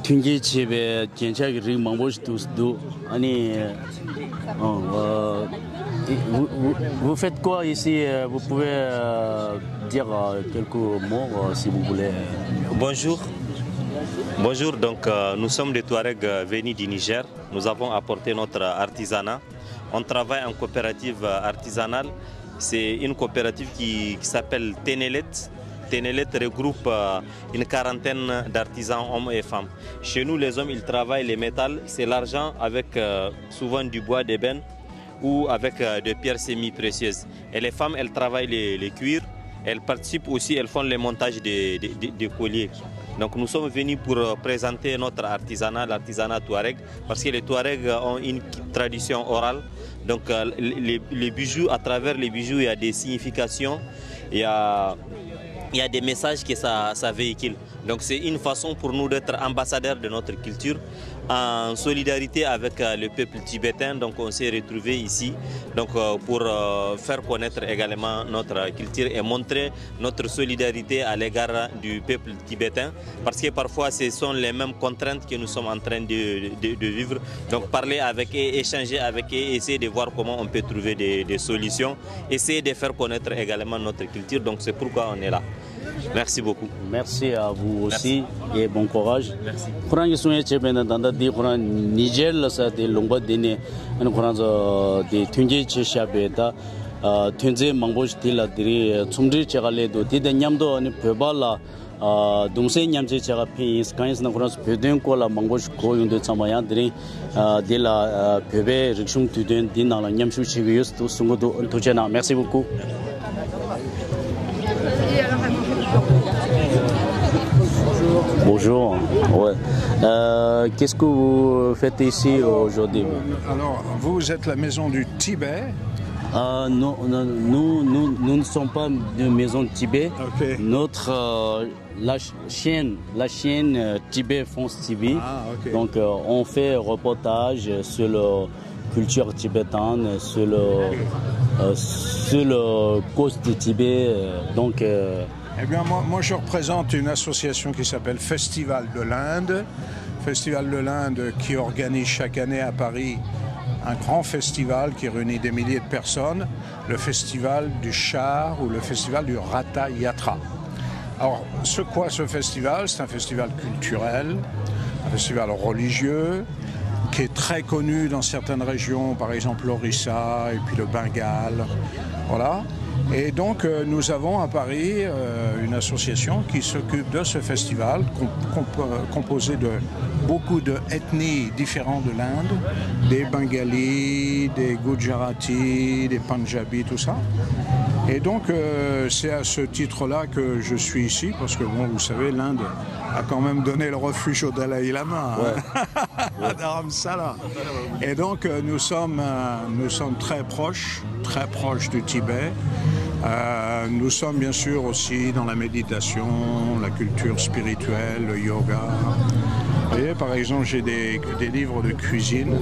ཐོན་སྐྱེད་བྱས་པའི་རྒྱན་ཆ་གི་རིགས་མང་པོ་ཞིག་འདུག་འདུག་ཨ་ནི། ཨ། ཨ། Vous, vous, vous faites quoi ici? Euh, vous pouvez, euh, dire, euh, quelques mots, euh, si vous voulez. Bonjour. Bonjour, donc, euh, nous sommes des Touaregs, euh, venus du Niger. Nous avons apporté notre artisanat. On travaille en coopérative, euh, artisanale. C'est une coopérative qui, qui s'appelle Ténélet. Ténélet regroupe, euh, une quarantaine d'artisans, hommes et femmes. Chez nous, les hommes, ils travaillent les métals, c'est l'argent avec, euh, souvent du bois d'ébène ou avec, euh, des pierres semi-précieuses. Et les femmes, elles travaillent les, les cuirs, elles participent aussi, elles font les montages des, des, des, des colliers. Donc nous sommes venus pour, euh, présenter notre artisanat, l'artisanat touareg, parce que les Touaregs, euh, ont une tradition orale. Donc, euh, les, les, les bijoux, à travers les bijoux, il y a des significations, il y a, il y a des messages que ça, ça véhicule. Donc c'est une façon pour nous d'être ambassadeurs de notre culture, en solidarité avec, euh, le peuple tibétain. Donc on s'est retrouvés ici, donc, euh, pour, euh, faire connaître également notre culture et montrer notre solidarité à l'égard du peuple tibétain, parce que parfois ce sont les mêmes contraintes que nous sommes en train de, de, de vivre. Donc parler avec eux, échanger avec eux, essayer de voir comment on peut trouver des, des solutions, essayer de faire connaître également notre culture. Donc c'est pourquoi on est là. Merci beaucoup. Merci à vous aussi et bon courage. Merci. ཁོ་རང་གིས་གསུང་ཡས་བྱས་པས་ན་ད་ལྟ་འདི་ཁོ་རང་ནི་ཇེར་ལ་ས་དེ་ལུང་པ་འདི་ནས་ཨ་ནི་ཁོ་རང་ཚོ་དེ་ཐོན་སྐྱེད་བྱས་བཞག་པའི་ད་ཨ་ཐོན་རྫས་མང་པོ་ཞིག་དེ་ལ་དེ་རིང་ཚོང་འབྲེལ་བྱེད་ག་སླེབས་འདུག་དེ་དང་མཉམ་དུ་ཨ་ནི་བོད་པ་ལ་ཨ་གདུང་སེམས་མཉམ་སྐྱེད་བྱེད་ག་ཕེབས་ཡིན། གང་ཡིན་ཟེར་ན་ཁོ་རང་ཚོ་བོད་དོན་སྐོར་ལ་མང་པོ་ཞིག་གོ་ཡོང་དུས་ཙམ་པ་ཡང་དེ་རིང་ཨ་འདི་ལ་ཨ་བོད་པའི་རིག་གཞུང་དུས་སྟོན་འདི་ནང་ལ་མཉམ་ཞུགས་བྱེད་ཀྱི་ཡོད་འདུག་གསུང་གི་འདུག་ཐུགས་རྗེ་གནང་། Merci beaucoup. Bonjour. Ouais. Euh, qu'est-ce que vous faites ici aujourd'hui? Alors, vous êtes la maison du Tibet. Euh, non, non, nous, nous, nous ne sommes pas de maison de Tibet. Ok. Notre, euh, la ch-, chaîne, la chaîne, euh, Tibet France T V. Ah, ok. Donc, euh, on fait reportage sur le culture tibétaine, sur le, euh, sur le cause du Tibet. Euh, donc, euh, Eh bien, moi, moi, je représente une association qui s'appelle Festival de l'Inde. Festival de l'Inde qui organise chaque année à Paris un grand festival qui réunit des milliers de personnes, le festival du char ou le festival du Ratha Yatra. Alors, ce quoi ce festival? C'est un festival culturel, un festival religieux, qui est très connu dans certaines régions, par exemple l'Orissa et puis le Bengale. Voilà. Et donc, euh, nous avons à Paris, euh, une association qui s'occupe de ce festival, com-, comp-, euh, composé de beaucoup d'ethnies différentes de l'Inde, des Bengalis, des Gujaratis, des Punjabis, tout ça. Et donc, euh, c'est à ce titre-là que je suis ici, parce que, bon, vous savez, l'Inde a quand même donné le refuge au Dalai Lama, hein, à Dharamsala. Et donc, euh, nous sommes, euh, nous sommes très proches, très proches du Tibet. Euh, nous sommes bien sûr aussi dans la méditation, la culture spirituelle, le yoga. Et par exemple, j'ai des, des livres de cuisine.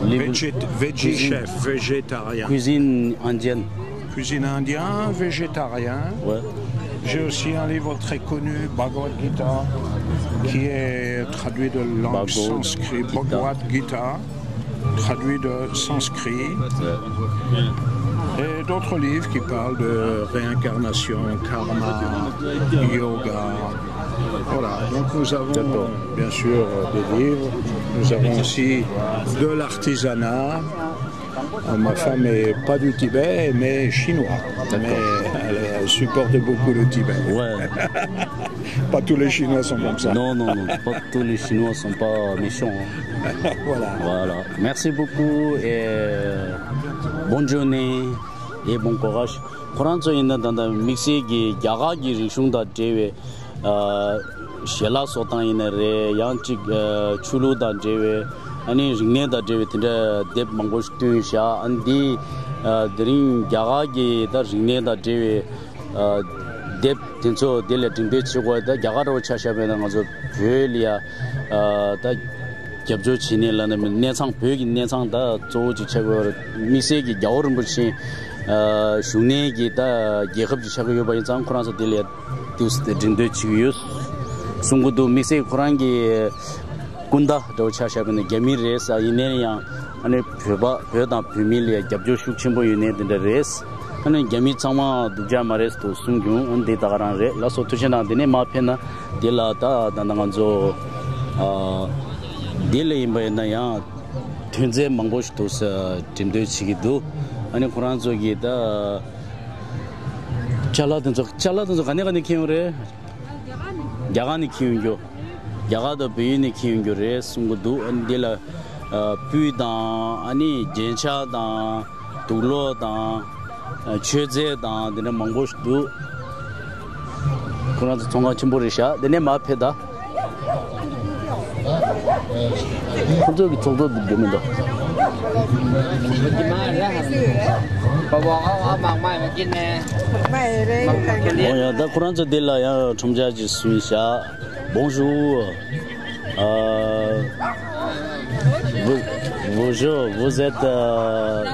Livre Végé-, Veggie cuisine. Chef, végétarien. Cuisine indienne. Cuisine indienne, végétarien. Ouais. J'ai aussi un livre très connu, Bhagavad Gita, qui est traduit de langue Bhagavad sanskrit, Gita. Bhagavad Gita, traduit de sanskrit. Ouais. Et d'autres livres qui parlent de réincarnation, karma, yoga. Voilà, donc nous avons D'accord. bien sûr des livres, nous avons aussi de l'artisanat. Euh, Ma femme est pas du Tibet, mais chinois. D'accord. Mais elle, elle supporte beaucoup le Tibet. Ouais. Pas tous les Chinois sont comme ça. Non, non, non, pas tous les Chinois sont pas méchants, hein. Voilà. Voilà. Merci beaucoup et euh, bonne journée et bon courage. ཁོ་རང་ཚོ་ཡིན་ན་ད་ལྟ་དམིགས་བསལ་གྱི་རྒྱ་གར་གྱི་རིག་གཞུང་དང་འབྲེལ་བའི། ཨ། ཞལ་ལག་བཟོ་སྟངས་ཡིན་ན་རེད། ཡང་ཅིག་ཨ། ཆོས་ལུགས་དང་འབྲེལ་བའི། ཨ་ནི་རིག་གནས་དང་འབྲེལ་བའི་དེ་འདྲ་དེབ་མང་པོ་ཞིག་བཏོན་བཞག་ཨ་ནི་འདི། ཨ། དེ་རིང་རྒྱ་གར་གྱི་ད་རིག་གནས་དང་འབྲེལ་བའི། ཨ། དེབ་དེ་ཚོ་དེ་ལ་འགྲེམས་སྤེལ་བྱེད་དགོས། ད་རྒྱ་གར་འདྲ་བོ་ཆ་བཞག་པ་ཡིན་ན་ང་ཚོ་བོད་ལ་ཡ། ཨ། ད་རྒྱབ་སྐྱོར་བྱེད་ནས་ལབ་ན་མི་གནས་ཚང་བོད་ཀྱི་གནས་ཚང་ད་གཙོ་བོ་ཅིག་ཆགས་ཀྱི་ཡོད་རེད། དམིགས་བསལ་གྱི་རྒྱལ་བ་རིན་པོ་ཆེ། ཨ། བཞུགས་གནས་ཀྱི་ད་རྒྱལ་ཁབ་ཅིག་ཆགས་ཀྱི་ཡོད་པ་ཡིན་ཙང་ཁོ་རང་ཚོ་དེ་ལ་ཡ། དུས་སུ་དེ་འགྲེམས་སྟོན་བྱེད་ཀྱི་ཡོད་གསུང་གི་འདུག་དམིགས་བསལ་ཁོ་རང་གི་སྐུ་ཟླ་འདྲ་བོ་ཆ་བཞག་པ་ཡིན་ན་རྒྱ་མི་རེད་ཟེར། ཡིན་ནའི་ཡང་ཨ་ནི་བོད་པ་བོད་དང་བོད་མི་ལ་རྒྱབ་སྐྱོར་ཤུགས་ཆེན་པོ་ཡོད་ནའི་དེ་འདྲ་རེད། ཨ་ནི་རྒྱ་མི་ཚང་མ་སྡུག་ཅག་མ་རེད་འདུག་གསུང་བྱུང་། ཨ་ནི་དེ་ད་ག་རང་རེད། ལགས་སོ་ཐུགས་རྗེ་གནང་། དེ་ནས་མར་ཕེབས་ན་དེ་ལ་ད་ད་ལྟ་ང་ཚོ་ཨ་དེ་ལ་ཡིན་པ་ཡིན་ན་ཡང་ཐོན་རྫས་མང་པོ་ཞིག་འདུག་ཟེར་འགྲེམས་སྟོན་བྱེད་ཀྱི་འདུག་ཨ་ནི་ཁོ་རང་ཚོ་གི་ད། ཅ་ལག་དེ་ཚོ་ཅ་ལག་དེ་ཚོ་ག་ནས་ག་ནས་འཁྱེར་ཡོང་རེད། རྒྱ་གར་ནས་འཁྱེར་ཡོང་རྒྱུ། རྒྱ་གར་དང་བལ་ཡུལ་ནས་འཁྱེར་ཡོང་རྒྱུ་རེད་གསུང་གི་འདུག་ཨ་ནི་འདི་ལ་ཨ་སྤོས་དང་ཨ་ནི་རྒྱན་ཆ་དང་དུག་ལོག་དང་ཨ་མཆོད་རྫས་དང་དེ་འདྲ་མང་པོ་ཞིག་འདུག་ཁོ་རང་ཚོ་ཚོང་ཁང་ཆེན་པོ་རེད་ཤག་དེ་ནས་མར་ཕེབས་ད། ཁོ་ཚོ་གི་ཚོགས་གཙོ་འདི་འགྲོ་མི་འདུག་ཨོ་ཡ། ད་ཁོ་རང་ཚོ་འདི་ལ་ཡང་ཁྲོམ་ཆ་ཅིག་བཟོས་ཤག Bonjour. Euh, vous, bonjour, vous êtes euh,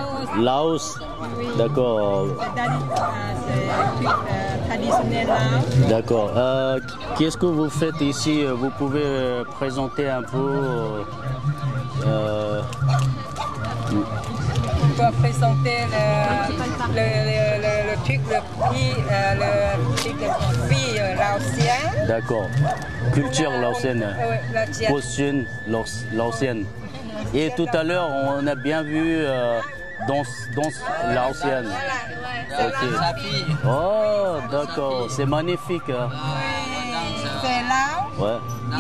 Laos. Oui. D'accord. C'est dali- euh, c'est un truc euh, traditionnel là. D'accord. Euh, qu'est-ce que vous faites ici? Vous pouvez euh, présenter un peu euh, euh, On peut présenter le, le, le, le, le truc, le prix, euh, le truc, le prix euh, laotien. D'accord. Culture laotienne. Euh, oui, laotienne. Costume laos- laotienne. Et tout à l'heure, on a bien vu euh, danse, danse laotienne. Voilà, ouais, c'est Ok. Laos. Oh, d'accord, c'est magnifique. Hein. C'est là. Ouais. Il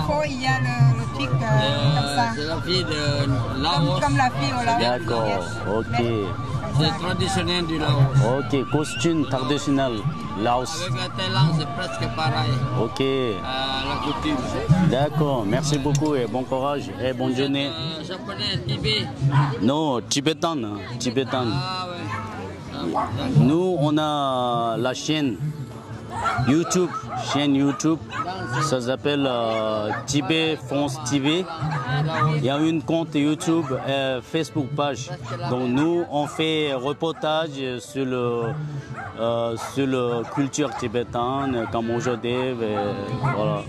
faut, il y a le, le truc euh, comme ça. C'est la fille de Laos. Comme, comme la fille au Laos. D'accord, ok. C'est traditionnel du Laos. Ok, costume traditionnel Laos. Avec la Thaïlande, c'est presque pareil. Ok. Euh, la coutume. D'accord, merci beaucoup et bon courage et bonne journée. Euh, japonais, Tibet. Non, tibétain, hein, tibétain. Ah ouais. Nous, on a la chaîne YouTube, chaîne YouTube. Ça s'appelle euh, Tibet France T V. Il y a une compte YouTube, euh, Facebook page. Donc nous, on fait reportage sur le euh, sur la culture tibétaine, euh, comme aujourd'hui. Euh, voilà.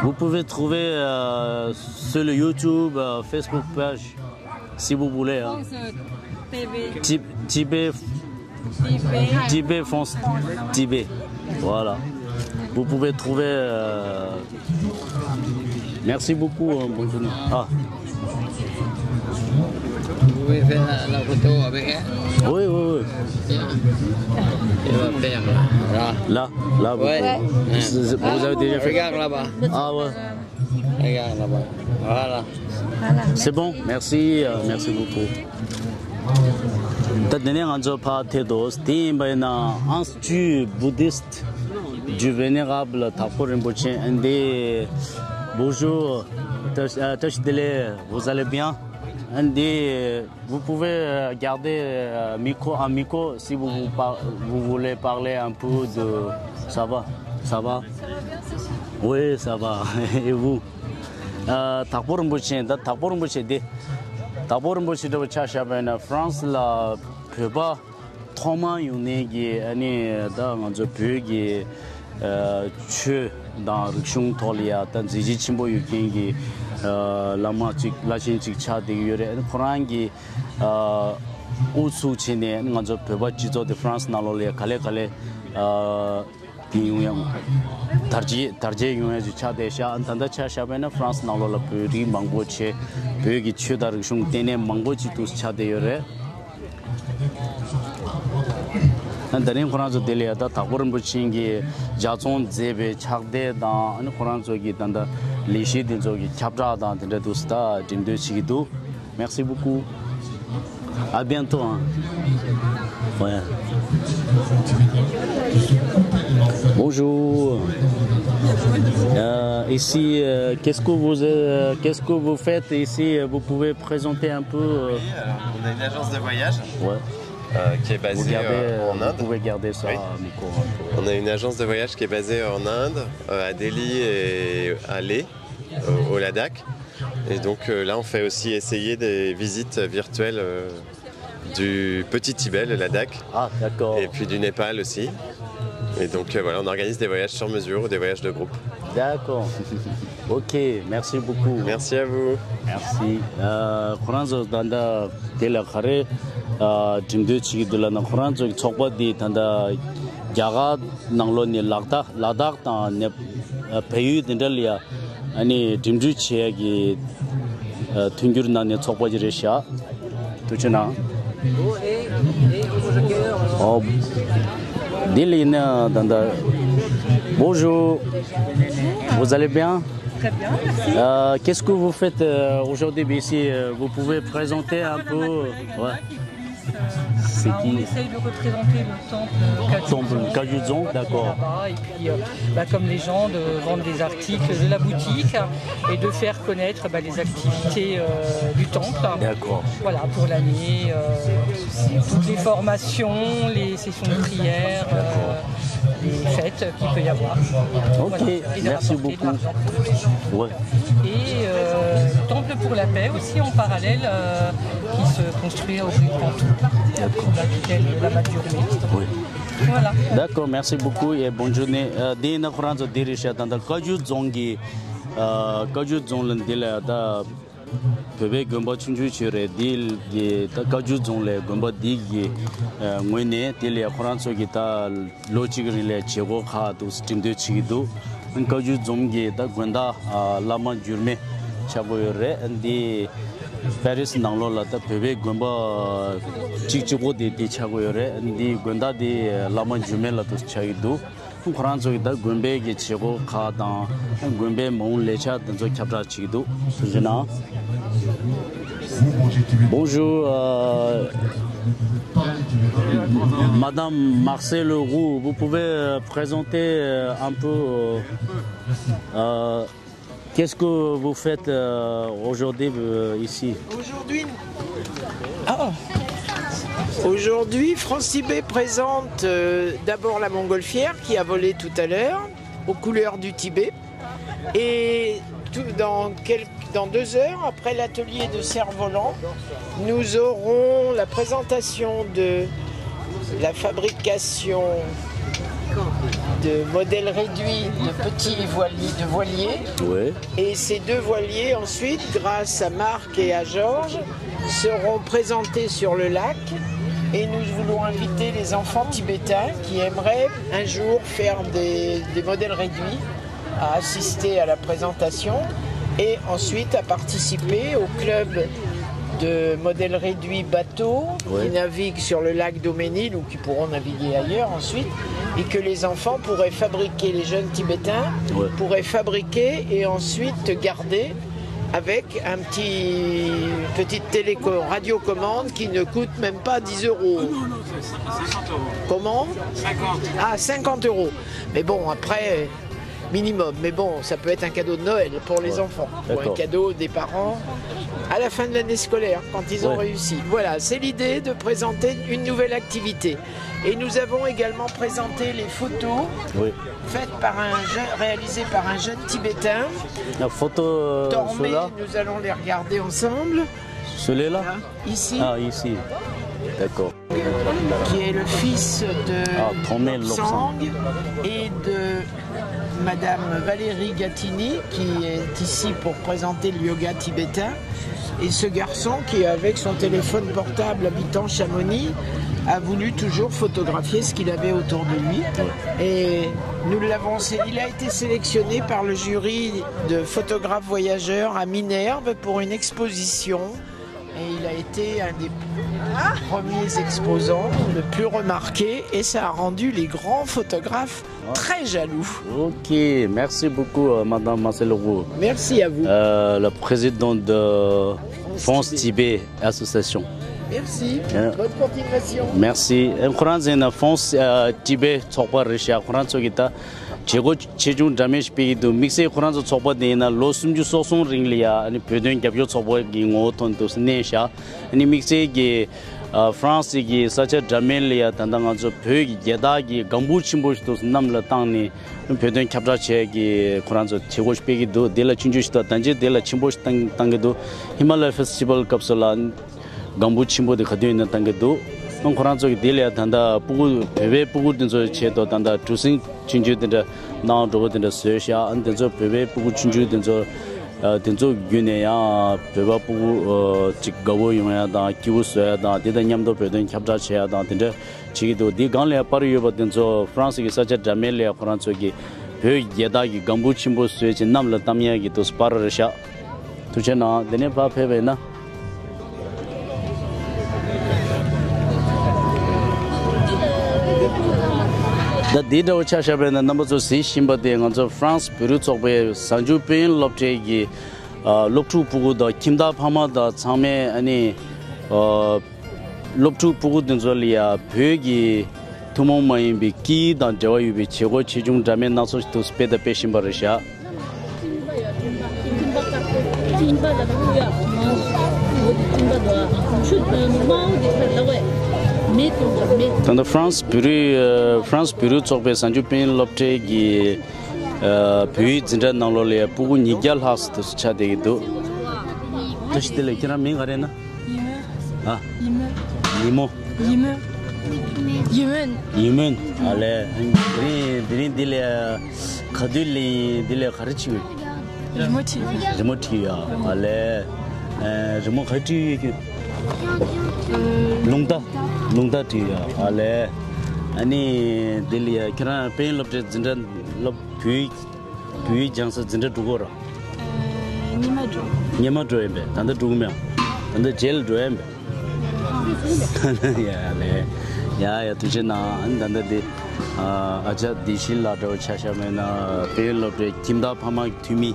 Vous pouvez trouver euh, sur le YouTube, euh, Facebook page, si vous voulez. Hein. France T V. Tib- Tibet, Tibet. Tibet France Tibet. Voilà. Vous pouvez trouver. Euh, merci beaucoup. Hein, bonne journée. Ah. Vous pouvez faire la, la photo avec elle? Oui, oui, oui. Tiens. Elle va faire là. Là. Là, là, vous, ouais. Vous, vous avez déjà fait? Regarde là-bas. Ah ouais. Regarde là-bas. Voilà. C'est bon, merci, euh, merci beaucoup. ད་དེ་ནས་ང་ཚོ་ཕར་ཐད་དོ། དེ་ཡིན་པ་ཡིན་ན་Institut Bouddhiste du Vénérable Tharpo Rinpoché, un des bonjour, Tash- euh, Tash Dele, vous allez bien? Un des Vous pouvez euh, garder euh, micro, un micro si vous, vous, par- vous voulez parler un peu de... Ça va? Ça va? Oui, ça va. Et vous? ཨ། དྭགས་པོ་རིན་པོ་ཆེ། ད་དྭགས་པོ་རིན་པོ་ཆེ་འདི། དྭགས་པོ་རིན་པོ་ཆེ་འདྲ་བོ་ཆ་བཞག་པ་ཡིན་ན་ཧྥ་རན་སི་ལ་བོད་པ་ཐོག་མར་ཡོང་ནས་ཀྱི་ཨ་ནི་ད་ང་ཚོ་བོད་ཀྱི་ཨ་ཆོས་དང་རིག་གཞུང་ཐོག་ལ་ཡ་ད་མཛད་རྗེས་ཆེན་པོ་ཡོད་མཁན་གྱི་ཨ་བླ་མ་གཅིག་བླ་ཆེན་གཅིག་ཆགས་བསྡད་ཀྱི་ཡོད་རེད། ཨ་ནི་ཁོ་རང་གི་ཨ་དབུ་ཚུགས་བྱས་ནས་ང་ཚོ་བོད་པ་སྤྱི་ཚོགས་དེ་ཧྥ་རན་སི་ནང་ལོགས་ལ་ཡ་ག་ལེ་ག་ལེ་ཨ་དེ་ཡོང་ཡ། དར་རྒྱས་དར་རྒྱས་ཡོང་ཡ་ཅིག་ཆགས་བསྡད་ཤག་ཨ་ནི་ད་ལྟ་ཆ་བཞག་པ་ཡིན་ན་ཧྥ་རན་སི་ནང་ལོགས་ལ་བོད་རིགས་མང་པོ་ཆེ། བོད་ཀྱི་ཆོས་དང་རིག་གཞུང་ལྟེ་གནས་མང་པོ་ཅིག་ཏུ་ཆགས་བསྡད་ཡོད་རེད། ཨ་ནི་ད་རིང་ཁོ་རང་ཚོ་དེ་ལ་ཡ་ད་དྭགས་པོ་རིན་པོ་ཆེ་གིས་ལྗགས་རྩོམ་མཛད་པའི་ཕྱག་དེབ་དང་། ཨ་ནི་ཁོ་རང་ཚོ་གི་ད་ལྟ་ལས་གཞི་དེ་ཚོ་གི་ཁྱབ་བསྒྲགས་དང་དེ་འདྲ་འདུག་སེ་ད་འགྲེམས་སྟོན་བྱེད་ཀྱི་འདུག Merci beaucoup. À bientôt, hein. Ouais. Bonjour. Euh, ici, euh, qu'est-ce que vous, euh, qu'est-ce que vous faites ici? Vous pouvez présenter un peu, euh. Oui, alors, on a une agence de voyage, ouais, euh, qui est basée, vous gardez, euh, en, euh, vous Inde. Pouvez garder ça, oui, micro, un peu. On a une agence de voyage qui est basée en Inde, euh, à Delhi et à Leh, au, au Ladakh. Et donc, euh, là, on fait aussi essayer des visites virtuelles, euh, du Petit Tibet, le Ladakh, ah, d'accord, et puis du Népal aussi. Et donc, euh, voilà, on organise des voyages sur mesure ou des voyages de groupe. D'accord. Ok, merci beaucoup. Merci à vous. Merci. ཨ། ཁོ་རང་ཚོ་ད་ལྟ་དེ་ལ་ག་རེ་ཨ་འགྲེམས་སྟོན་བྱེད་ཀྱི་འདུག་ལབ་ན། ཁོ་རང་ཚོ་གི་ཚོགས་པ་འདི་ད་ལྟ་རྒྱ་གར་ནང་ལོགས་ནས་ལ་དྭགས་ལ་དྭགས་དང་ནེ་ཨ་བལ་ཡུལ་དེ་འདྲ་ལ་ཡ་ཨ་ནི་འགྲིམ་འགྲུལ་བྱེད་ཡ་གི་ཨ་མཐུན་འགྱུར་གནང་ནས་ཚོགས་པ་ཅིག་རེད་ཤག་ཐུགས་རྗེ་གནང་། ཨོ། འདི་ལ་ཡིན་ན་ད་ལྟ། Bonjour. Vous allez bien? Très bien, merci. Euh, qu'est-ce que vous faites, euh, aujourd'hui ici? Euh, vous pouvez présenter un peu? Ouais. C'est qui? Bah, on essaye de représenter le temple Kagyu Dzong. Temple Kagyu Dzong, d'accord. Là-bas, et puis, euh, bah, comme les gens, de vendre des articles de la boutique et de faire connaître, bah, les activités, euh, du temple. D'accord. Voilà, pour l'année, euh, toutes les formations, les sessions de prière, euh, d'accord, les fêtes qu'il peut y avoir. Ok, voilà. Et de rapporter de l'argent. Merci beaucoup. Ouais. Et, euh, temple pour la paix aussi en parallèle, euh, qui se construit au rue Pontou, d'accord, la tutelle de la Madhurme. Oui. Voilà. D'accord, merci beaucoup et bonne journée. ཨ། འདི་ཡིན་ན་ཁོ་རང་ཚོ་འདི་རེད་ཤག་ད་ལྟ་བཀའ་བརྒྱུད་རྫོང་གི། ཨ། བཀའ་བརྒྱུད་རྫོང་ལ་འདི་ལ་ད་བོད་པའི་དགོན་པ་ཆུང་ཆུང་ཅིག་རེད། འདི་གི་ད་བཀའ་བརྒྱུད་རྫོང་ལ་དགོན་པ་འདི་གི་ཨ་ངོས་ནས་འདི་ལ་ཁོ་རང་ཚོ་གི་ད་ལོ་གཅིག་གི་རིང་ལ་བྱེད་སྒོ་ཁག་འདུག་སེ་འགྲེམས་སྟོན་བྱེད་ཀྱི་འདུག་བཀའ་བརྒྱུད་རྫོང་གི་ད་དགོན་བདག་ཨ་བླ་མ་འགྱུར་མེད་ཆགས་ཀྱི་ཡོད་རེད། འདི་པེ་རིས་ནང་ལོགས་ལ་ད་བོད་པའི་དགོན་པ་གཅིག་གཅིག་པོ་དེ་དེ་ཆགས་ཀྱི་ཡོད་རེད། འདི་དགོན་བདག་དེ་བླ་མ་འགྱུར་མེད་ལགས་འདུག་སེ་ཆགས་ཀྱི་འདུག་ཁོ་རང་ཚོ་གི་ད་དགོན་པའི་གི་བྱེད་སྒོ་ཁག་དང་དགོན་པའི་མ་འོངས་ལས་འཆར་དེ་ཚོ་ཁྱབ་བསྒྲགས་བྱེད་ཀྱི་འདུག་ཐུགས་རྗེ་གནང་། Bonjour, euh, Madame Marcel Roux, vous pouvez, euh, présenter, euh, un peu, euh, euh, qu'est-ce que vous faites, euh, aujourd'hui, euh, ici? Aujourd'hui, ah, aujourd'hui, France Tibet présente, euh, d'abord la montgolfière qui a volé tout à l'heure, aux couleurs du Tibet. Et tout, dans quelques, dans deux heures, après l'atelier de cerf-volant, nous aurons la présentation de la fabrication de modèles réduits de petits voiliers, de voiliers. Ouais. Et ces deux voiliers, ensuite, grâce à Marc et à Georges, seront présentés sur le lac. Et nous voulons inviter les enfants tibétains qui aimeraient un jour faire des, des modèles réduits à assister à la présentation et ensuite à participer au club de modèles réduits bateaux, ouais, qui naviguent sur le lac Doménil ou qui pourront naviguer ailleurs ensuite, et que les enfants pourraient fabriquer, les jeunes Tibétains, ouais, pourraient fabriquer et ensuite garder avec un petit, petite téléco-, radiocommande qui ne coûte même pas dix euros. Comment ? Ah, cinquante euros. Mais bon, après, minimum. Mais bon, ça peut être un cadeau de Noël pour les, ouais, enfants. Ou un, d'accord, cadeau des parents à la fin de l'année scolaire, quand ils ont, ouais, réussi. Voilà, c'est l'idée de présenter une nouvelle activité. Et nous avons également présenté les photos Oui. faites par un jeune, réalisées par un jeune Tibétain. La photo, euh, Dormez, ceux-là nous allons les regarder ensemble. Celui-là Hein, ici, Ah, ici. D'accord. Qui est le fils de Ah, Dormez Lobsang et de Madame Valérie Gattini, qui est ici pour présenter le yoga tibétain. Et ce garçon qui, avec son téléphone portable habitant Chamonix, a voulu toujours photographier ce qu'il avait autour de lui. Et nous l'avons, il a été sélectionné par le jury de photographes voyageurs à Minerve pour une exposition. Et il a été un des premiers exposants, le plus remarqué, et ça a rendu les grands photographes très jaloux. Ok, merci beaucoup, euh, Madame Marcel Roux, Merci à vous. euh, la présidente de France Tibet Association. Merci. Euh, Bonne continuation. Merci. ཁོ་རང་ཚོ་ཡིན་ན་France Tibet ཚོགས་པ་རེད་ཤག་ཁོ་རང་ཚོ་གི་ད་བྱེད་སྒོ་ཆེ་ཆུང་འདྲ་མིན་ཞིག་སྤེལ་གྱི་འདུག་དམིགས་བསལ་ཁོ་རང་ཚོ་ཚོགས་པ་དེ་ཡིན་ན་ལོ་སུམ་ཅུ་སོ་གསུམ་རིང་ལ་ཡ་ཨ་ནི་བོད་དོན་རྒྱབ་སྐྱོར་ཚོགས་པ་གི་ངོ་བོ་ཐོག་ནས་འདུག་སེ་གནས་ཤག་ཨ་ནི་དམིགས་བསལ་གྱི་ཨ་France གི་ས་ཆ་འདྲ་མིན་ལ་ཡ་ད་ལྟ་ང་ཚོ་བོད་ཀྱི་རྒྱལ་དར་གྱི་སྒམ་པོ་ཆེན་པོ་ཞིག་འདུག་སེ་གནམ་ལ་བཏང་ནས་བོད་དོན་ཁྱབ་བསྒྲགས་བྱས་ཀྱི་ཁོ་རང་ཚོ་བྱེད་སྒོ་ཞིག་སྤེལ་གྱི་འདུག་དེ་ལ་ཆུང་ཆུང་ཞིག་དང་ད་ཅི་དེ་ལ་ཆེན་པོ་ཞིག་བཏང་བཏང་གི་འདུག་ཧི་མ་ལ་ཡ་ཕེ་སི་ཊི་བལ་སྐབས་སུ་ལ་སྒམ་པོ་ཆེན་པོ་དེ་ག་དུས་ཡིན་ན་བཏང་གི་འདུག་ཁོ་རང་ཚོ་གི་དེ་ལ་ཡ་ད་ལྟ་སྤུ་གུ་བོད་པའི་སྤུ་གུ་དེ་ཚོའི་ཆེད་དུ་ད་ལྟ་གྲུ་གཟིངས་ཆུང་ཆུང་དེ་འདྲ་གནང་འགྲོ་བ་དེ་འདྲ་བཟོས་ཤག་ཨ་ནི་དེ་ཚོ་བོད་པའི་སྤུ་གུ་ཆུང་ཆུང་དེ་ཚོ་ཨ་དེ་ཚོ་བརྒྱུད་ནས་ཡང་བོད་པ་སྤུ་གུ་ཨ་ཅིག་དགའ་བོ་ཡོང་ཡ་དང་སྐྱིད་པོ་བཟོ་ཡ་དང་དེ་དང་མཉམ་དུ་བོད་དོན་ཁྱབ་བསྒྲགས་བྱེད་ཡ་དང་དེ་འདྲ་བྱེད་ཀྱི་འདུག་འདི་སྒང་ལ་ཡ་པར་ཡོད་པ་དེ་ཚོ་ཧྥ་རན་སི་གི་ས་ཆ་འདྲ་མིན་ལ་ཡ་ཁོ་རང་ཚོ་གི་བོད་རྒྱལ་དར་གྱི་སྒམ་པོ་ཆེན་པོ་བཟོས་བྱས་གནམ་ལ་བཏང་ཡ་གི་འདུག་པར་རེད་ཤག་ཐུགས་རྗེ་གནང་། དེ་ནས་ཕར་ཕེབས་པས་ན། ད་འདི་འདྲ་བོ་ཆ་བཞག་པས་ན་རྣམ་པ་ཚོ་གཟིགས་བཞིན་པ་དེ་ང་ཚོ་ཧྥ་རན་སི་བོད་རིགས་ཚོགས་པའི་གཟའ་མཇུག་དཔལ་ཡོན་སློབ་གྲྭའི་གི་ཨ་སློབ་ཕྲུག་སྤུ་གུ་དང་ཁྱིམ་བདག་ཕ་མ་དང་ཚང་མས་ཨ་ནི་ཨ་སློབ་ཕྲུག་སྤུ་གུ་དེ་ཚོ་ལ་ཡ་བོད་ཀྱི་ཐུན་མོང་མ་ཡིན་པའི་སྐད་ཡིག་དང་འབྲེལ་བ་ཡོད་པའི་བྱེད་སྒོ་ཆེ་ཆུང་འདྲ་མིན་སྣ་ཚོགས་ཤིག་འདུག་སྤེལ་དང་སྤེལ་བཞིན་པ་རེད་ཤག་ད་ལྟ་ཧྥ་རན་སི་བོད་རིགས་ཨ་ཧྥ་རན་སི་བོད་རིགས་ཚོགས་པའི་གཟའ་མཇུག་དཔལ་ཡོན་སློབ་གྲྭའི་གི་ཨ་བོད་ཡིག་འཛིན་གྲྭ་ནང་ལོགས་ལ་ཡ་སྤུ་གུ་ཉིས་བརྒྱ་ལྷག་ཙམ་དུ་ཆགས་བསྡད་ཀྱི་འདུག་བཀྲ་ཤིས་བདེ་ལེགས། ཁྱེད་རང་མིང་ག་རེ་ན། ཡིན་མོན། ཨ། ཡིན་མོན། ལི་མོ། ཡིན་མོན། ཡིན་མོན། ཡིན་མོན། ཨ་ལས། དེ་རིང་དེ་རིང་འདི་ལས་ག་དུས་ལས་ཡིན། འདི་ལས་ག་རེ་བྱེད་ཀྱི་ཡོད། རི་མོ་བྲིས། རི་མོ་བྲིས་ཡ། ཨ་ལས། ཨ་རི་མོ་ག་རེ་བྲིས་ཡོད་ཀྱི། རླུང་རྟ། རླུང་རྟ་བྲིས་ཡ། ཨ་ལས། ཨ་ནི་འདི་ལ་ཡ་ཁྱེད་རང་དཔལ་ཡོན་སློབ་གྲྭའི་འཛིན་གྲྭ་སློབ་བོད་ཡིག་བོད་ཡིག་སྦྱང་ས་འཛིན་གྲྭ་འགྲོ་གི་ར། ཨ་ཉི་མ་འགྲོ། ཉི་མ་འགྲོ་ཡིན་པས། ད་ལྟ་འགྲོ་གི་མེད། ད་ལྟ་རྗེས་ལ་འགྲོ་ཡིན་པས། ཡ་ལས། ཡ་ཡ་ཐུགས་རྗེ་གནང་། ཨ་ནི་ད་ལྟ་འདི་ཨ་ཅག་བདེ་ཆེན་ལགས་འདྲ་བོ་ཆ་བཞག་པས་ན་དཔལ་ཡོན་སློབ་གྲྭའི་ཁྱིམ་བདག་ཕ་མ་གི་འཐུས་མི་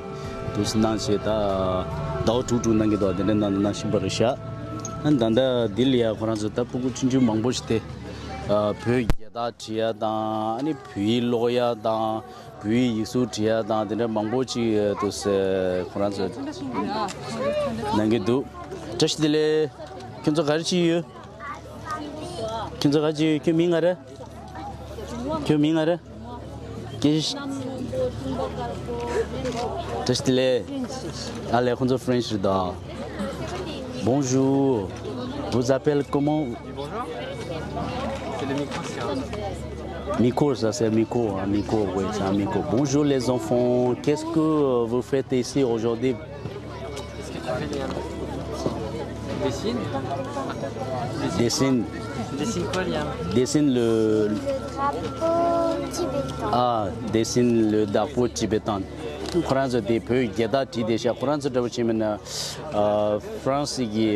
འདུག་སེ་གནང་བྱས་ད་ཟླ་བ་དྲུག་དྲུག་གནང་གི་འདུག་དེ་འདྲ་གནང་གནང་བཞིན་པ་རེད་ཤག་ཨ་ནི་ད་ལྟ་འདི་ལ་ཡ་ཁོ་རང་ཚོ་ད་སྤུ་གུ་ཆུང་ཆུང་མང་པོ་ཞིག་དེ་ཨ་བོད་ཀྱི་རྒྱལ་དར་བྲིས་ཡ་དང་ཨ་ནི་བོད་ཡིག་ཀློག་ཡ་དང་། བོད་ཡིག་ཡིག་གཟུགས་བྲིས་ཡ་དང་དེ་འདྲ་མང་པོ་ཅིག་འདུག་སེ་ཁོ་རང་ཚོ་གནང་གི་འདུག་བཀྲ་ཤིས་བདེ་ལེགས། ཁྱོད་ཚོ་ག་རེ་བྱེད་ཡོད། ཁྱོད་ཚོ་ག་རེ་བྱེད་ཡོད། ཁྱོད་མིང་ག་རེ། ཁྱོད་མིང་ག་རེ། སྐད། བཀྲ་ཤིས་བདེ་ལེགས། ཨ་ལས། ཁོ་ཚོ་French རེད་ད། Bonjour. Vous appelez comment? Bonjour. C'est le micro, c'est un... Micro, ça c'est un micro, un micro, oui, c'est un micro. Bonjour les enfants, qu'est-ce que euh, vous faites ici aujourd'hui? Qu'est-ce que tu fais, Liam? Dessine. Dessine, Dessine quoi, Liam? Dessine le... Le drapeau tibétain. Ah, dessine le drapeau tibétain. ཁོ་རང་ཚོ་དེ་བོད་རྒྱལ་དར་བྲིས་བསྡད་ཤག་ཁོ་རང་ཚོ་འདྲ་བོ་བྱས་པ་ན་ཨ་ཧྥ་རན་སི་གི་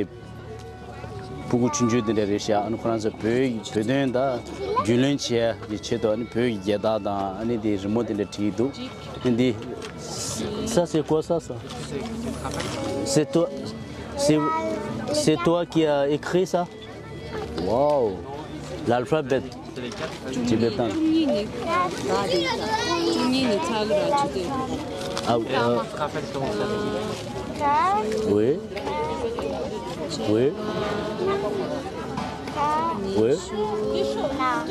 སྤུ་གུ་ཆུང་ཆུང་དེ་འདྲ་རེད་ཤག་ཨ་ནི་ཁོ་རང་ཚོ་བོད་བོད་དོན་དང་རྒྱུས་ལོན་བྱེད་ཡ་གི་ཆེད་དུ་ཨ་ནི་བོད་ཀྱི་རྒྱལ་དར་དང་ཨ་ནི་དེ་རི་མོ་དེ་འདྲ་བྲིས་འདུག་ཨ་ནི་དེ། Ça c'est quoi ça, ça? C'est toi, c'est, c'est toi qui as écrit ça? Waouh! L'alphabet tibétain. Ah, euh, oui. Oui. Oui.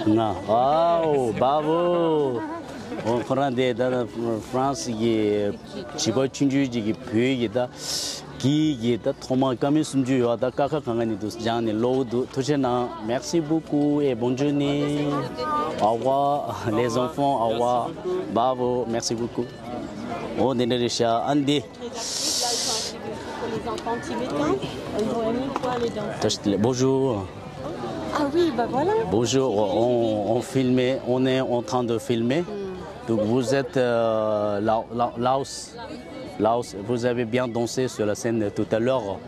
ང་། ཝའོ། བྷ་བོ། འོ། ཁོ་རང་དེ་ད་ཧྥ་རན་སི་གི་བྱིས་པ་ཆུང་ཆུང་ཅིག་གི་བོད་ཀྱི་ད་གི་གི་ད་ཐོག་མ་ཀ་མད་སུམ་ཅུ་ཡོད་ད། ཀ་ཁ་གང་ག་ནས་འདུག་སྦྱངས་ནས་ཀློག་གི་འདུག་ཐུགས་རྗེ་གནང་། Merci beaucoup et bonne journée. Au revoir les enfants, au revoir. Bravo, merci beaucoup. འོ། འདི་འདྲ་རེད་ཤག་ཨ་འདི། Pour les enfants tibétains, ils ont aimé quoi, les danses? Bonjour. Ah oui, bah voilà. Bonjour, on, on filme, on est en train de filmer. Donc vous êtes euh, Lao- Lao- Laos. Laos, vous avez bien dansé sur la scène tout à l'heure.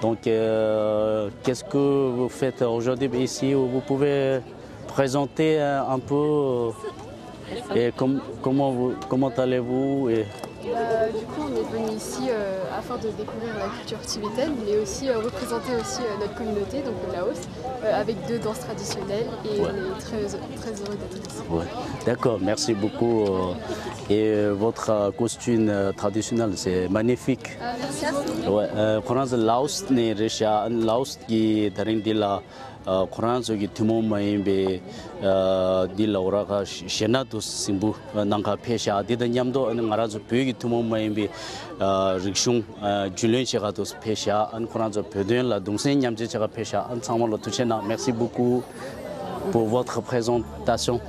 Donc euh, qu'est-ce que vous faites aujourd'hui ici? Vous pouvez présenter euh, un peu euh, et com- comment vous, comment allez-vous et Bah, du coup, on est venu ici euh, afin de découvrir la culture tibétaine, mais aussi euh, représenter aussi euh, notre communauté, donc le Laos, euh, avec deux danses traditionnelles et Ouais. On est très, très heureux d'être ici. Ouais. D'accord, merci beaucoup. euh, Et euh, votre euh, costume euh, traditionnel, c'est magnifique. Ah, merci à vous. Ouais, euh, ཁོ་རང་ཚོ་ལའོ་སི་ནས་རེད་ཤག་ཨ་ནི་ལའོ་སི་གི་དེ་རིང་འདི་ལ་ཨ་ཁོ་རང་ཚོ་གི་ཐུན་མོང་མ་ཡིན་པའི་ཨ་འདི་ལ་འོ་ར་ཁ་གཞས་སྣ་དུ་ཟིན་པོ་ནང་ཁ་ཕེབས་ཤག་འདི་དང་མཉམ་དུ་ཨ་ནི་ང་རང་ཚོ་བོད་ཀྱི་ཐུན་མོང་མ་ཡིན་པའི་ཨ་རིག་གཞུང་ཨ་རྒྱུས་ལོན་བྱེད་ག་དུ་ཕེབས་ཤག་ཨ་ནི་ཁོ་རང་ཚོ་བོད་དོན་ལ་གདུང་སེམས་མཉམ་སྐྱེད་བྱེད་ག་ཕེབས་ཤག་ཨ་ནི་ཚང་མ་ལ་ཐུགས་རྗེ་གནང་། Merci beaucoup pour votre présentation.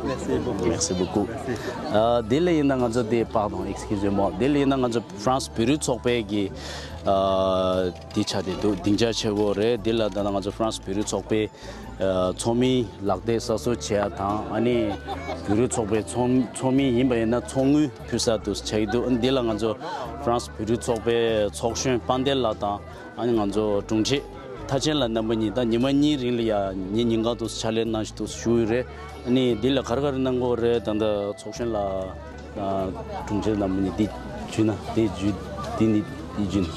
Merci beaucoup. Merci beaucoup. Merci. ཨ་དེ་ལ་ཡིན་ན་ང་ཚོ་དེ། Pardon, excusez-moi. དེ་ལ་ཡིན་ན་ང་ཚོ་ཧྥ་རན་སི་བོད་རིགས་ཚོགས་པའི་གི་ཨ་དེ་ཆ་དེ་འདུག་སྡིངས་ཆ་ཆེ་བོ་རེད། དེ་ལ་ད་ལྟ་ང་ཚོ་ཧྥ་རན་སི་བོད་རིགས་ཚོགས་པའི་ཨ་ཚོགས་མི་ལག་དེབ་གསར་བཟོ་བྱེད་ཡ་དང་། ཨ་ནི་བོད་རིགས་ཚོགས་པའི་ཚོགས་ཚོགས་མི་ཡིན་པ་ཡིན་ན་ཚོགས་དངུལ་ཕུལ་ས་དུ་ཆགས་ཀྱི་འདུག་ཨ་ནི་དེ་ལ་ང་ཚོ་ཧྥ་རན་སི་བོད་རིགས་ཚོགས་པའི་ཚོགས་གཞོན་དཔལ་ལྡན་ལགས་དང་། ཨ་ནི་ང་ཚོ་དྲུང་ཆེ་མཐར་ཕྱིན་ལགས་རྣམ་པ་གཉིས་ད་ཉི་མ་གཉིས་རིང་ལ་ཡ་ཉིན་ཉིན་གང་དུ་ཕྱག་ལས་གནང་བཞིན་དུ་བཞུགས་ཡོད་རེད། ཨ་ནི་འདི་ལ་ག་རེ་ག་རེ་གནང་གི་ཡོད་རེད། ད་ལྟ་ཚོགས་གཞོན་ལགས་དང་དྲུང་ཆེ་རྣམ་པ་གཉིས་འདི་བརྒྱུད་ན་འདི་བརྒྱུད་འདི་ནི་འདི་བརྒྱུད་ན།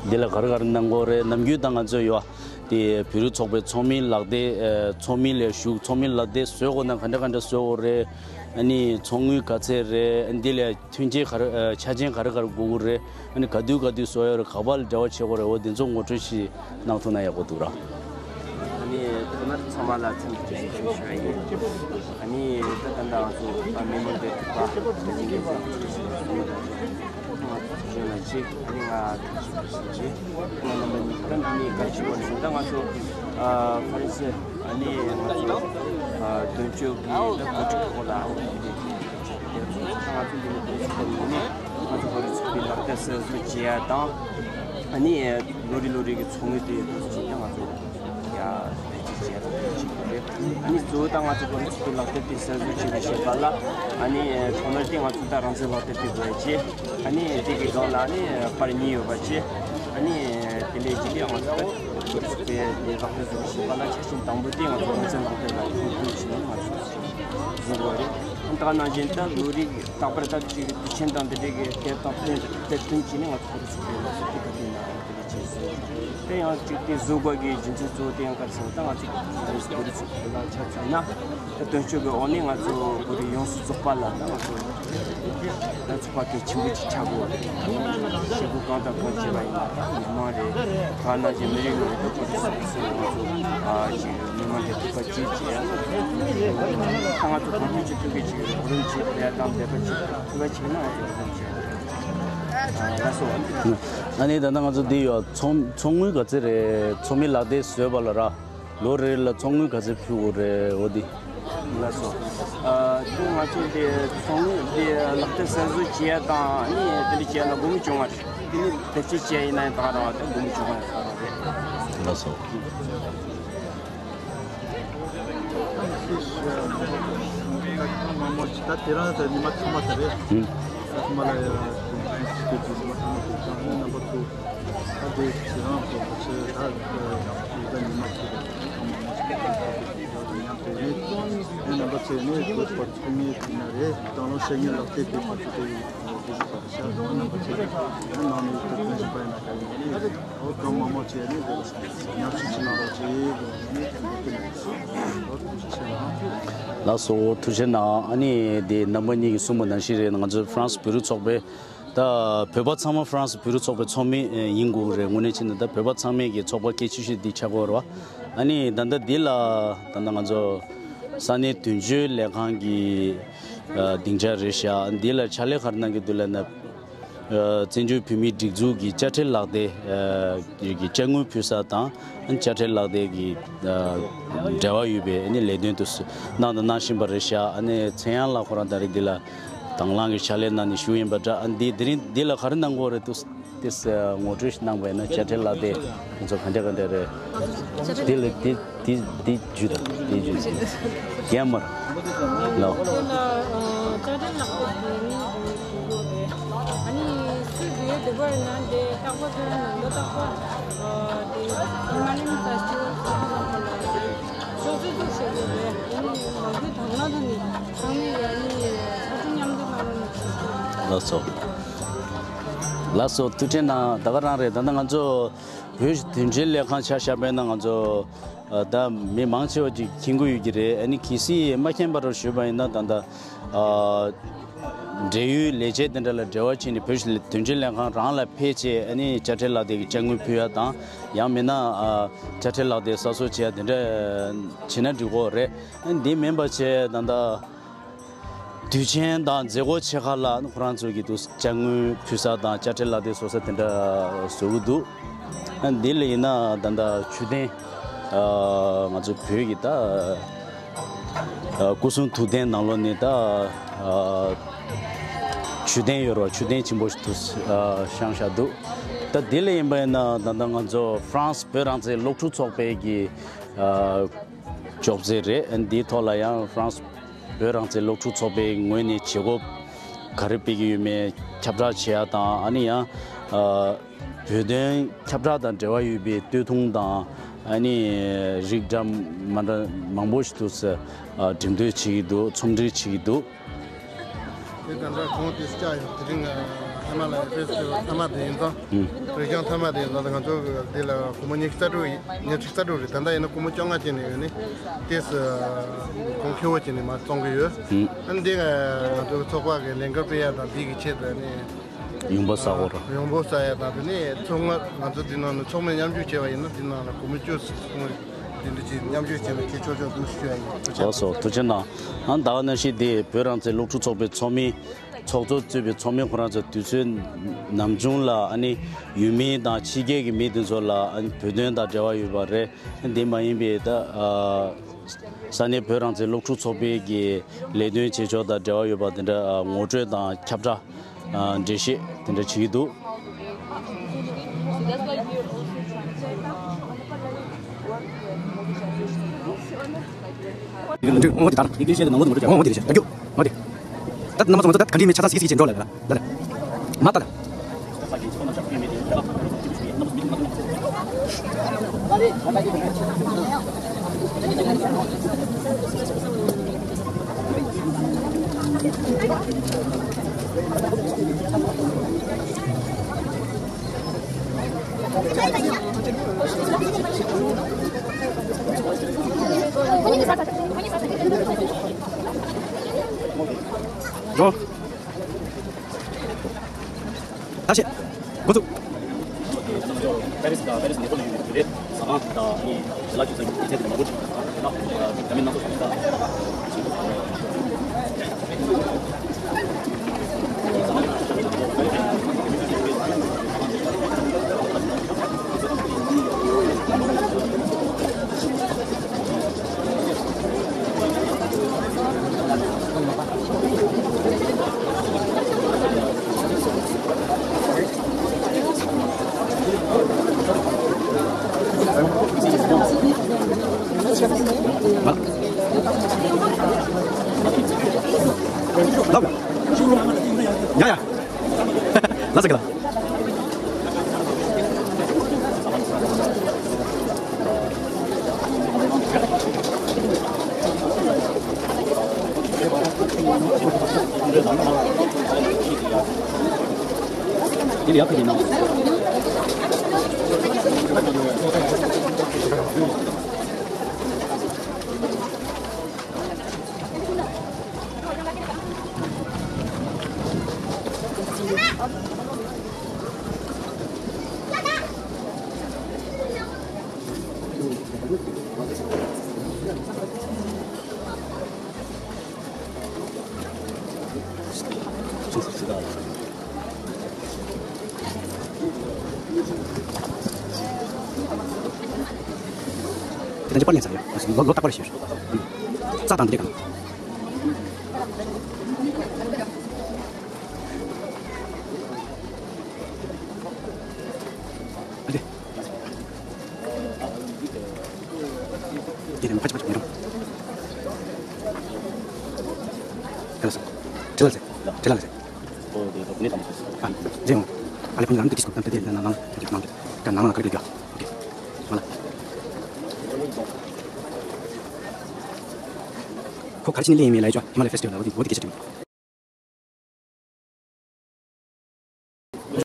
འདི་ལ་ག་རེ་ག་རེ་གནང་གི་ཡོད་རེད། ནམ་རྒྱུན་ད་ང་ཚོ་ཡོད་དེ་བོད་རིགས་ཚོགས་པའི་ཚོགས་མི་ལག་དེབ་ཚོགས་མི་ལ་ཞུགས། ཚོགས་མི་ལག་དེབ་བཟོ་དགོས་ན་ག་འདྲ་ག་འདྲ་བཟོ་དགོས་རེད། ཨ་ནི་ཚོགས་དངུལ་ག་ཚད་རེད། ཨ་ནི་འདི་ལ་མཐུན་རྐྱེན་ག་རེ་ཨ་ཆ་རྐྱེན་ག་རེ་ག་རེ་དགོས་ཀྱི་རེད། ཨ་ནི་ག་དུས་ག་དུས་བཟོ་ཡ་རེད། ག་པར་འབྲེལ་བ་བྱེད་དགོས་རེད། འོ་དེ་ཚོ་ངོ་སྤྲོད་ཞིག་གནང་ཐུབ་ན་ཡག་པོ་འདུག་ར། ཨ་ནི་ཐོག་མར་ཚང་མ་ལ་འཚམས་འདྲི་ཞུ་ཞུ་ཡ་ཡིན། ཨ་ནི་ད་ད་ལྟ་ང་ཚོ་ཨ་མི་མང་སྡེ་ཁག་པ་ད་ཅི་འདྲ་ཞིག་ང་ཚོ་གཞོན་ལ་གཅིག་ཨ་ནི་ང་ད་ཅི་ཞིག་ཅིག་ང་རྣམ་པ་གཉིས་ཀ་ནི་ག་རེ་ཞིག་བར་ཞིག་ད་ང་ཚོ་ཨ་ཕ་རན་སི་ཨ་ནི་ང་ཚོ་ཨ་དོན་གཅོད་ཀྱི་ད་གོ་སྒྲིག་ཐོག་ལ་ཨ་ནི་ང་ཚོ་འདི་ནས་བོད་རིགས་ཚོགས་པ་ནས་ང་ཚོ་བོད་རིགས་ཚོགས་པའི་ལག་བསྟར་གསར་བཟོ་བྱེད་ཡ་དང་། ཨ་ནི་ལོ་རེ་ལོ་རེ་གི་ཚོགས་དངུལ་དེ་བཟོ་བྱེད་ཡ་ང་ཚོ་ཡ་བེད་སྤྱོད་བྱེད་ཡ་དང་བེད་སྤྱོད་དགོས་རེད། ཨ་ནི་གཙོ་བོ་ད་ང་ཚོ་བོད་རིགས་ཚོགས་པའི་ལག་བསྟར་དེ་གསར་བཟོ་བྱེད་པའི་བྱེད་པ་ལ་ཨ་ནི་ཐོག་མར་དེ་ང་ཚོ་ད་རང་བཙན་ལག་བསྟར་དེ་དགོས་ཡ་བྱེད། ཨ་ནི་དེ་གི་སྒང་ལ་ཨ་ནི་པར་གཉིས་ཡོད་པ་བྱེད། ཨ་ནི་དེ་ལས་གཅིག་ལས་ང་ཚོ་བོད་རིགས་ཚོགས་པའི་ལག་བསྟར་བཟོ་བྱེད་པ་ལ་ཆ་རྐྱེན་དང་པོ་དེ་ང་ཚོ་རང་བཙན་ལག་བསྟར་ལ་ཐུགས་ཁུར་བྱས་ནས་ང་ཚོ་བཟོ་དགོས་རེད། ད་ནང་བཞིན་ད་ལོ་རེ་རྟག་པར་ད་དུས་དུས་ཆེན་དང་དེ་འདྲའི་གི་དེབ་དང་དཔེ་དེབ་བསྟུན་བྱས་ནས་ང་ཚོ་བོད་རིགས་ཚོགས་པའི་ལག་བསྟར་དེ་ག་དུས་ན་དེ་འདྲ་བྱས་སོང་། དེ་ཡང་གཅིག་དེ་བཟོ་དགོས་ཀྱི་རྒྱུ་མཚན་གཙོ་བོ་དེ་ཡང་ག་རེ་ཟེར་ན་ད་ང་ཚོ་བོད་རིགས་ཚོགས་པ་ལ་ཆ་མཚོན་ན་ད་དོན་གཅོད་ཀྱི་འོག་ནས་ང་ཚོ་བོད་རིགས་ཡོངས་སུ་རྫོགས་པ་ལ་ད་ང་ཚོ་ད་ཚོགས་པ་གལ་ཆེན་པོ་ཅིག་ཆགས་དགོས་པ་རེད། བྱེད་སྒོ་གང་དང་གང་བྱེད་པ་ཡིན་ན་ད་མི་མང་རེད། ད་ནང་བཞིན་མི་རིགས་ནང་ད་བོད་རིགས་ཚོགས་པ་ཟེར་ན་ང་ཚོ་ཨ་ཅིག་མི་མང་གི་ཐུག་པ་ཅིག་བྱས། ད་ང་ཚོ་གང་ཐུབ་ཅི་ཐུབ་ཀྱིས་ཅིག་གོ་རིམ་ཅིག་སྤེལ་ཡ་དང་འབད་པ་ཅིག་ཐུབ་པ་བྱས་ན་ང་ཚོ་གོ་རིམ་ཅིག་ལགས་སོ། ཨ་ནི་ད་ལྟ་ང་ཚོ་འདི་ཡོད་ཚོགས་ཚོགས་དངུལ་ག་ཚད་རེད། ཚོགས་མི་ལག་དེབ་བཟོས་པ་ལ་ར་ལོ་རེ་ལ་ཚོགས་དངུལ་ག་ཚད་ཕུལ་དགོས་རེད། འོ་འདི། ལགས་སོ། ཨ་དེ་ང་ཚོ་དེ་ཚོགས་དངུལ་དེ་ལག་བསྟར་གསར་བཟོ་བྱེད་ཡ་དང་ཨ་ནི་དེ་འདྲ་བྱེད་ཡ་ལ་སྒོར་མོ་བཅོ་ལྔ་རེད། དེ་ནི་བེད་སྤྱོད་བྱེད་ཡ་ཡིན་ན་ཡང་ད་ག་རང་བ་དེ་སྒོར་མོ་བཅོ་ལྔ་ཡང་ད་ག་རང་རེད། ལགས་སོ། ད་དེ་རིང་ད་ཉི་མ་ཐོག་མ་དེ་རེད། ཧུམ། ད་ཐོག་མ་ལ་ཡ་དེ་ཉི་མ་ཐོག་མ་དེ་ད་རྣམ་པ་ཚོ་ད་དེ་ཁྱེད་རང་ཚོ་ཕལ་ཆེར་ད་ད་ཉི་མ་ཁྱེད་རང་མང་པོ་ཞིག་ད་ཉམས་པའི་ནི་ཨེ་རྣམ་པ་ཚོས་ནི་བོད་པར་ཚོགས་མི་དེ་ན་རེད། དང་བླངས་བཤད་ཉན་ལག་དེབ་དེ་ཕར་ཚུར་དེ་ཡོད་དེ་ཞིག་ད་ཤ་ད་རྣམ་པ་ཚོས་ཨེ་ནང་ནས་དེ་ཐོན་བཞིན་པ་ཡིན་ན་ག་ཡིན་ནི་ཨོ་གང་མང་མང་བྱས་ནི་དེ་ལ་ཉམས་ཞིབ་ཅིག་གནང་རོགས་བྱེད་དགོས་ནི་དེ་འདུག་གི་ནི་ཨོ་ཐུགས་རྗེ་ཆེ་གནང་། ལགས་སོ། ཐུགས་རྗེ་གནང་། ཨ་ནི་དེ་རྣམ་པ་གཉིས་ཀྱིས་གསུངས་པ་ནང་བཞིན་རེད། ང་ཚོ་ཧྥ་རན་སི་བོད་རིགས་ཚོགས་པའི་ད་བོད་པ་ཚང་མ་ཧྥ་རན་སི་བོད་རིགས་ཚོགས་པའི་ཚོགས་མི་ཡིན་དགོས་རེད། དངོས་གནས་བྱས་ན་ད་བོད་པ་ཚང་མའི་གི་ཚོགས་པ་གལ་ཆེ་ཤོས་འདི་ཆགས་ཀྱི་ཡོད་རེད་བ། ཨ་ནི་ད་ལྟ་འདི་ལ་ད་ལྟ་ང་ཚོ་ས་གནས་དོན་གཅོད་ལས་ཁང་གི་ཨ་སྡིངས་ཆ་རེད་ཤག་འདི་ལ་ཕྱག་ལས་ག་རེ་གནང་གི་འདུག་ལབ་ན། ཨ་བཙན་བྱོལ་བོད་མིའི་སྒྲིག་འཛུགས་ཀྱི་དཔྱ་ཁྲལ་ལག་དེབ་ཨ་གི་དཔྱ་དངུལ་ཕུལ་ས་དང་དཔྱ་ཁྲལ་ལག་དེབ་ཀྱི་ཨ་འབྲེལ་བ་ཡོད་པའི་ཨ་ནི་ལས་དོན་དུ་གནང་དང་གནང་བཞིན་པ་རེད་ཤག་ཨ་ནི་ཚེ་དབྱངས་ལགས་ཁོ་རང་ད་རེས་འདི་ལ་དང་བླངས་ཀྱི་ཕྱག་ལས་གནང་ནས་བཞུགས་ཡིན་པ་འདྲ། ཨ་འདི་དེ་རིང་འདི་ལ་ག་རེ་གནང་དགོས་རེད་འདུག་དེས་ངོ་སྤྲོད་ཞིག་གནང་བ་ཡིན་ན། དཔྱ་ཁྲལ་ལག་དེབ་ང་ཚོ་ག་འདྲ་ག་འདྲ་རེད། དེ་ལ་དེ་དེ་དེ་རྒྱུ་དང་དེ་རྒྱུ་རྒན་མར་ལོ། དེ་ལ་དཔྱ་ཁྲལ་ལག་དེབ་དེ་ནི་དགོས་ཡོད་རེད། ཨ་ནི་སུས་བཟོས་འདུག་པ་ཡིན་ན་དེ་རྟག་པར་ཁྱོད་རང་ནང་དུ་རྟག་པར་དེ་མ་ནིང་ད་སྤྱི་བོ་སོ་སོ་ལ་ཁོ་ལ་དེ་ཕྱོགས་བསྡུ་བྱེད་དགོས་རེད། ཨ་ནི་མ་བཟོས་དང་བླངས་ཐོག་ནས་ཚང་མས་ཨ་ནི་ཕྱོགས་བསྡུ་མཉམ་འདེགས་གནང་རོགས་གནང་། ལགས་སོ། ལགས་སོ། ཐུགས་རྗེ་གནང་། ད་ག་རང་རེད། ད་ལྟ་ང་ཚོ་བོད་ཀྱི་དོན་གཅོད་ལས་ཁང་ཆ་བཞག་པ་ཡིན་ན་ང་ཚོ་ཨ་ད་མི་མང་ཆེ་བ་ཅིག་མཁྱེན་གྱི་ཡོད་ཀྱི་རེད། ཨ་ནི་གལ་སྲིད་མ་མཁྱེན་པ་རུ་ཞུས་པ་ཡིན་ན། ད་ལྟ་ཨ་འབྲེལ་ཡོད་ལས་བྱེད་དེ་འདྲ་ལ་འབྲེལ་བ་བྱས་ནས་བོད་ཀྱི་དོན་གཅོད་ལས་ཁང་རང་ལ་ཕེབས་བྱས་ཨ་ནི་དཔྱ་ཁྲལ་ལག་དེབ་ཀྱི་དཔྱ་དངུལ་ཕུལ་ཡ་དང་། ཡང་མིན་ན་ཨ་དཔྱ་ཁྲལ་ལག་དེབ་གསར་བཟོ་བྱེད་ཡ་དེ་འདྲ་བྱས་ན་འགྲིག་གི་རེད། ཨ་ནི་འདི་མིན་པ་བྱས་ད་ལྟ་དུས་ཆེན་དང་མཛད་སྒོ་ཆེ་ཁག་ལ་ཁོ་རང་ཚོ་གི་དུ་དཔྱ་དངུལ་ཕུལ་ས་དང་དཔྱ་ཁྲལ་ལག་དེབ་བཟོ་ས་དེ་འདྲ་བཟོ་གི་འདུག་ཨ་འདི་ལ་ཡིན་ན་ད་ལྟ་མཆོད་རྟེན་ཨ་ང་ཚོ་བོད་ཀྱི་ད་ཨ་སྐུ་གསུང་ཐུགས་རྟེན་ནང་ལོགས་ནས་ད་ཨ་མཆོད་རྟེན་ཡོད་རེད་པ། མཆོད་རྟེན་ཆེན་པོ་ཞིག་ཏུ་ཨ་བཞེངས་བཞག་འདུག་ད་འདི་ལ་ཡིན་པ་ཡིན་ན་ད་ལྟ་ང་ཚོ་ཧྥ་རན་སི་བོད་རང་བཙན་སློབ་ཕྲུག་ཚོགས་པའི་གི་ཨ་ཅོག་ཙེ་རེད། འདིའི་ཐོག་ལ་ཡང་ཧྥ་རན་སི་བོད་རང་བཙན་སློབ་ཕྲུག་ཚོགས་པའི་ངོས་ནས་བྱེད་སྒོ་ག་རེ་སྤེལ་གྱི་ཡོད་མེད་ཁྱབ་བསྒྲགས་བྱེད་ཡ་དང་། ཨ་ནི་ཡང་ཨ་བོད་དོན་ཁྱབ་བསྒྲགས་དང་འབྲེལ་བ་ཡོད་པའི་སྟོད་ཐུང་དང་། ཨ་ནི་རིགས་འདྲ་མ་འདྲ་མང་པོ་ཞིག་ཏུ་ཨ་འགྲེམས་སྟོན་བྱེད་ཀྱི་འདུག་ཚོང་འབྲེལ་བྱེད་ཀྱི་འདུག་དེ་ད་ལྟ་གོང་དེ་བཅའ་ཡོད། དེ་རིང་ཧི་མ་ལ་ཡའི་ཧྥེ་སི་ཊི་ཝལ་མཐའ་མ་དེ་ཡིན་ཙང་། ཨུ། རེ་སྦྱོང་མཐའ་མ་དེ་ཡིན་ཙང་། ང་ཚོ་དེ་ལ་སྒོར་མོ་ཉི་ཤུ་རྩ་དྲུག་ཉི་ཤུ་རྩ་དྲུག་རེད། ད་ལྟ་ཡིན་ན་སྒོར་མོ་བཅོ་ལྔ་བྱས་ནས་ཡོད་ནི་དེ་གོང་ཁེ་པོ་བྱས་ནས་མར་བཙོང་གི་ཡོད། ཨུ། ཨ་ནི་འདི་ང་ཚོ་ཚོགས་པ་གི་ལས་འགུལ་སྤེལ་ཡ་དང་འདི་གི་ཆེད་དུ་ནི་ཡོང་འབབ་བསགས་ཡོད་རེད། ཡོང་འབབ་བསགས་ཡ་དང་། དེ་ནས་ཚོགས་ང་ང་ཚོ་འདི་ནང་ནས་ཚོགས་མི་མཉམ་ཞུགས་བྱས་པ་ཡིན་ན་འདི་ནང་ལ་སྒོར་མོ་བཅུ་སོང་བའི་དེ་འདྲ་ཅིག་མཉམ་ཞུགས་བྱས་ནས་བྱེད་ཆོག་ཆོག་འདུག་ཞུ་ཡ་ཡིན། ཐུགས་རྗེ་ཆེ། ལགས་སོ། ཐུགས་རྗེ་གནང་། ཨ་ནི་ད་ག་ནང་བཞིན་དེ་བོད་རང་བཙན་སློབ་ཕྲུག་ཚོགས་པའི་ཚོགས་མི་ཚོགས་གཙོ་གཙོས་པའི་ཚོགས་མི་ཁོ་རང་ཚོ་དུས་ཚོད་ནམ་བྱུང་ལ་ཨ་ནི་ཡུལ་མི་དང་ཕྱི་རྒྱལ་གྱི་མི་དེ་ཚོ་ལ་ཨ་ནི་བོད་དོན་དང་འབྲེལ་བ་ཡོད་པ་རེད། འདི་མ་ཡིན་པའི་ད་ཨ་ས་གནས་བོད་རང་བཙན་སློབ་ཕྲུག་ཚོགས་པའི་གི་ལས་དོན་བྱེད་ཕྱོགས་དང་འབྲེལ་བ་ཡོད་པ་དེ་འདྲ་ཨ་ངོ་སྤྲོད་དང་ཁྱབ་བསྒྲགས་ཨ་འགྲེལ་བཤད་དེ་འདྲ་བྱེད་ཀྱི་འདུག་འདི་འདྲ་འདྲ་འོང་དེ་ལྟར་ཡིག་ལེགས་བཤད་དེ་ནང་ལོགས་དེ་ངོ་སྤྲོད་ཀྱང་འོང་དེ་ལེགས་བཤད་ད་རྒྱུ་འོང་དེ། ད་རྣམ་པ་ཚོ་ང་ཚོ་ད་ག་འདྲའི་མི་ཆ་ཚང་སིག་སིག་བྱེད་འགྲོ་ལ་ལ་ལ་ལ་མ་ད་ལ། འགྲོ། ད་བཤད། འགོ་ཚུགས། པེ་རིས་དང་པེ་རིས་ནེ་པོ་ལི་ཡོད་པའི་དུས་རེད། ཟ་ཁང་དང་ཨ་ནི་ཞལ་ལག་མཆོད་ས་ཡོད་པའི་ཚལ་དེ་མང་པོ་ཞིག་ཡོད། ད་མི་སྣ་ཚོགས་ཤིག་ད། ཡ་ཡ། ལ་ཟེར་གི་ལ། དེ་དང་པར་ལེན་ས་ཡོད། ལོ་ལོ་རྟག་པར་ཞུ། རྩ་དང་འདི་འདྲ་གང་། ཨ་ལེ། དེ་ནས་ཕ་ཆ་ཕ་ཆ་མི་རུང་། ག་ལ་སོང་། ཁྲི་ལ་ཟེར། ཁྲི་ལ་ཟེར། ཨ། ཟེར་འོང་། ཨ་ལེ་ཕ་ཉི་རང་གི་དིས་ཀོ་ད་དེ་ནང་ནང་ནང་ནང་ནང་ག་རེ་གི་ཨོ་ཀེ། མ་ལ། ཁོ་ག་རེ་བྱས་ནས་སླེབས་ཡིན་མིན་ལ་ཡ་ཅོ་ཧི་མ་ལ་ཡ་ཕེ་སི་ཊི་ཝལ་ལ་འོ་དེ་འོ་དེ་སྐད་ཆ་དྲིས་མིན།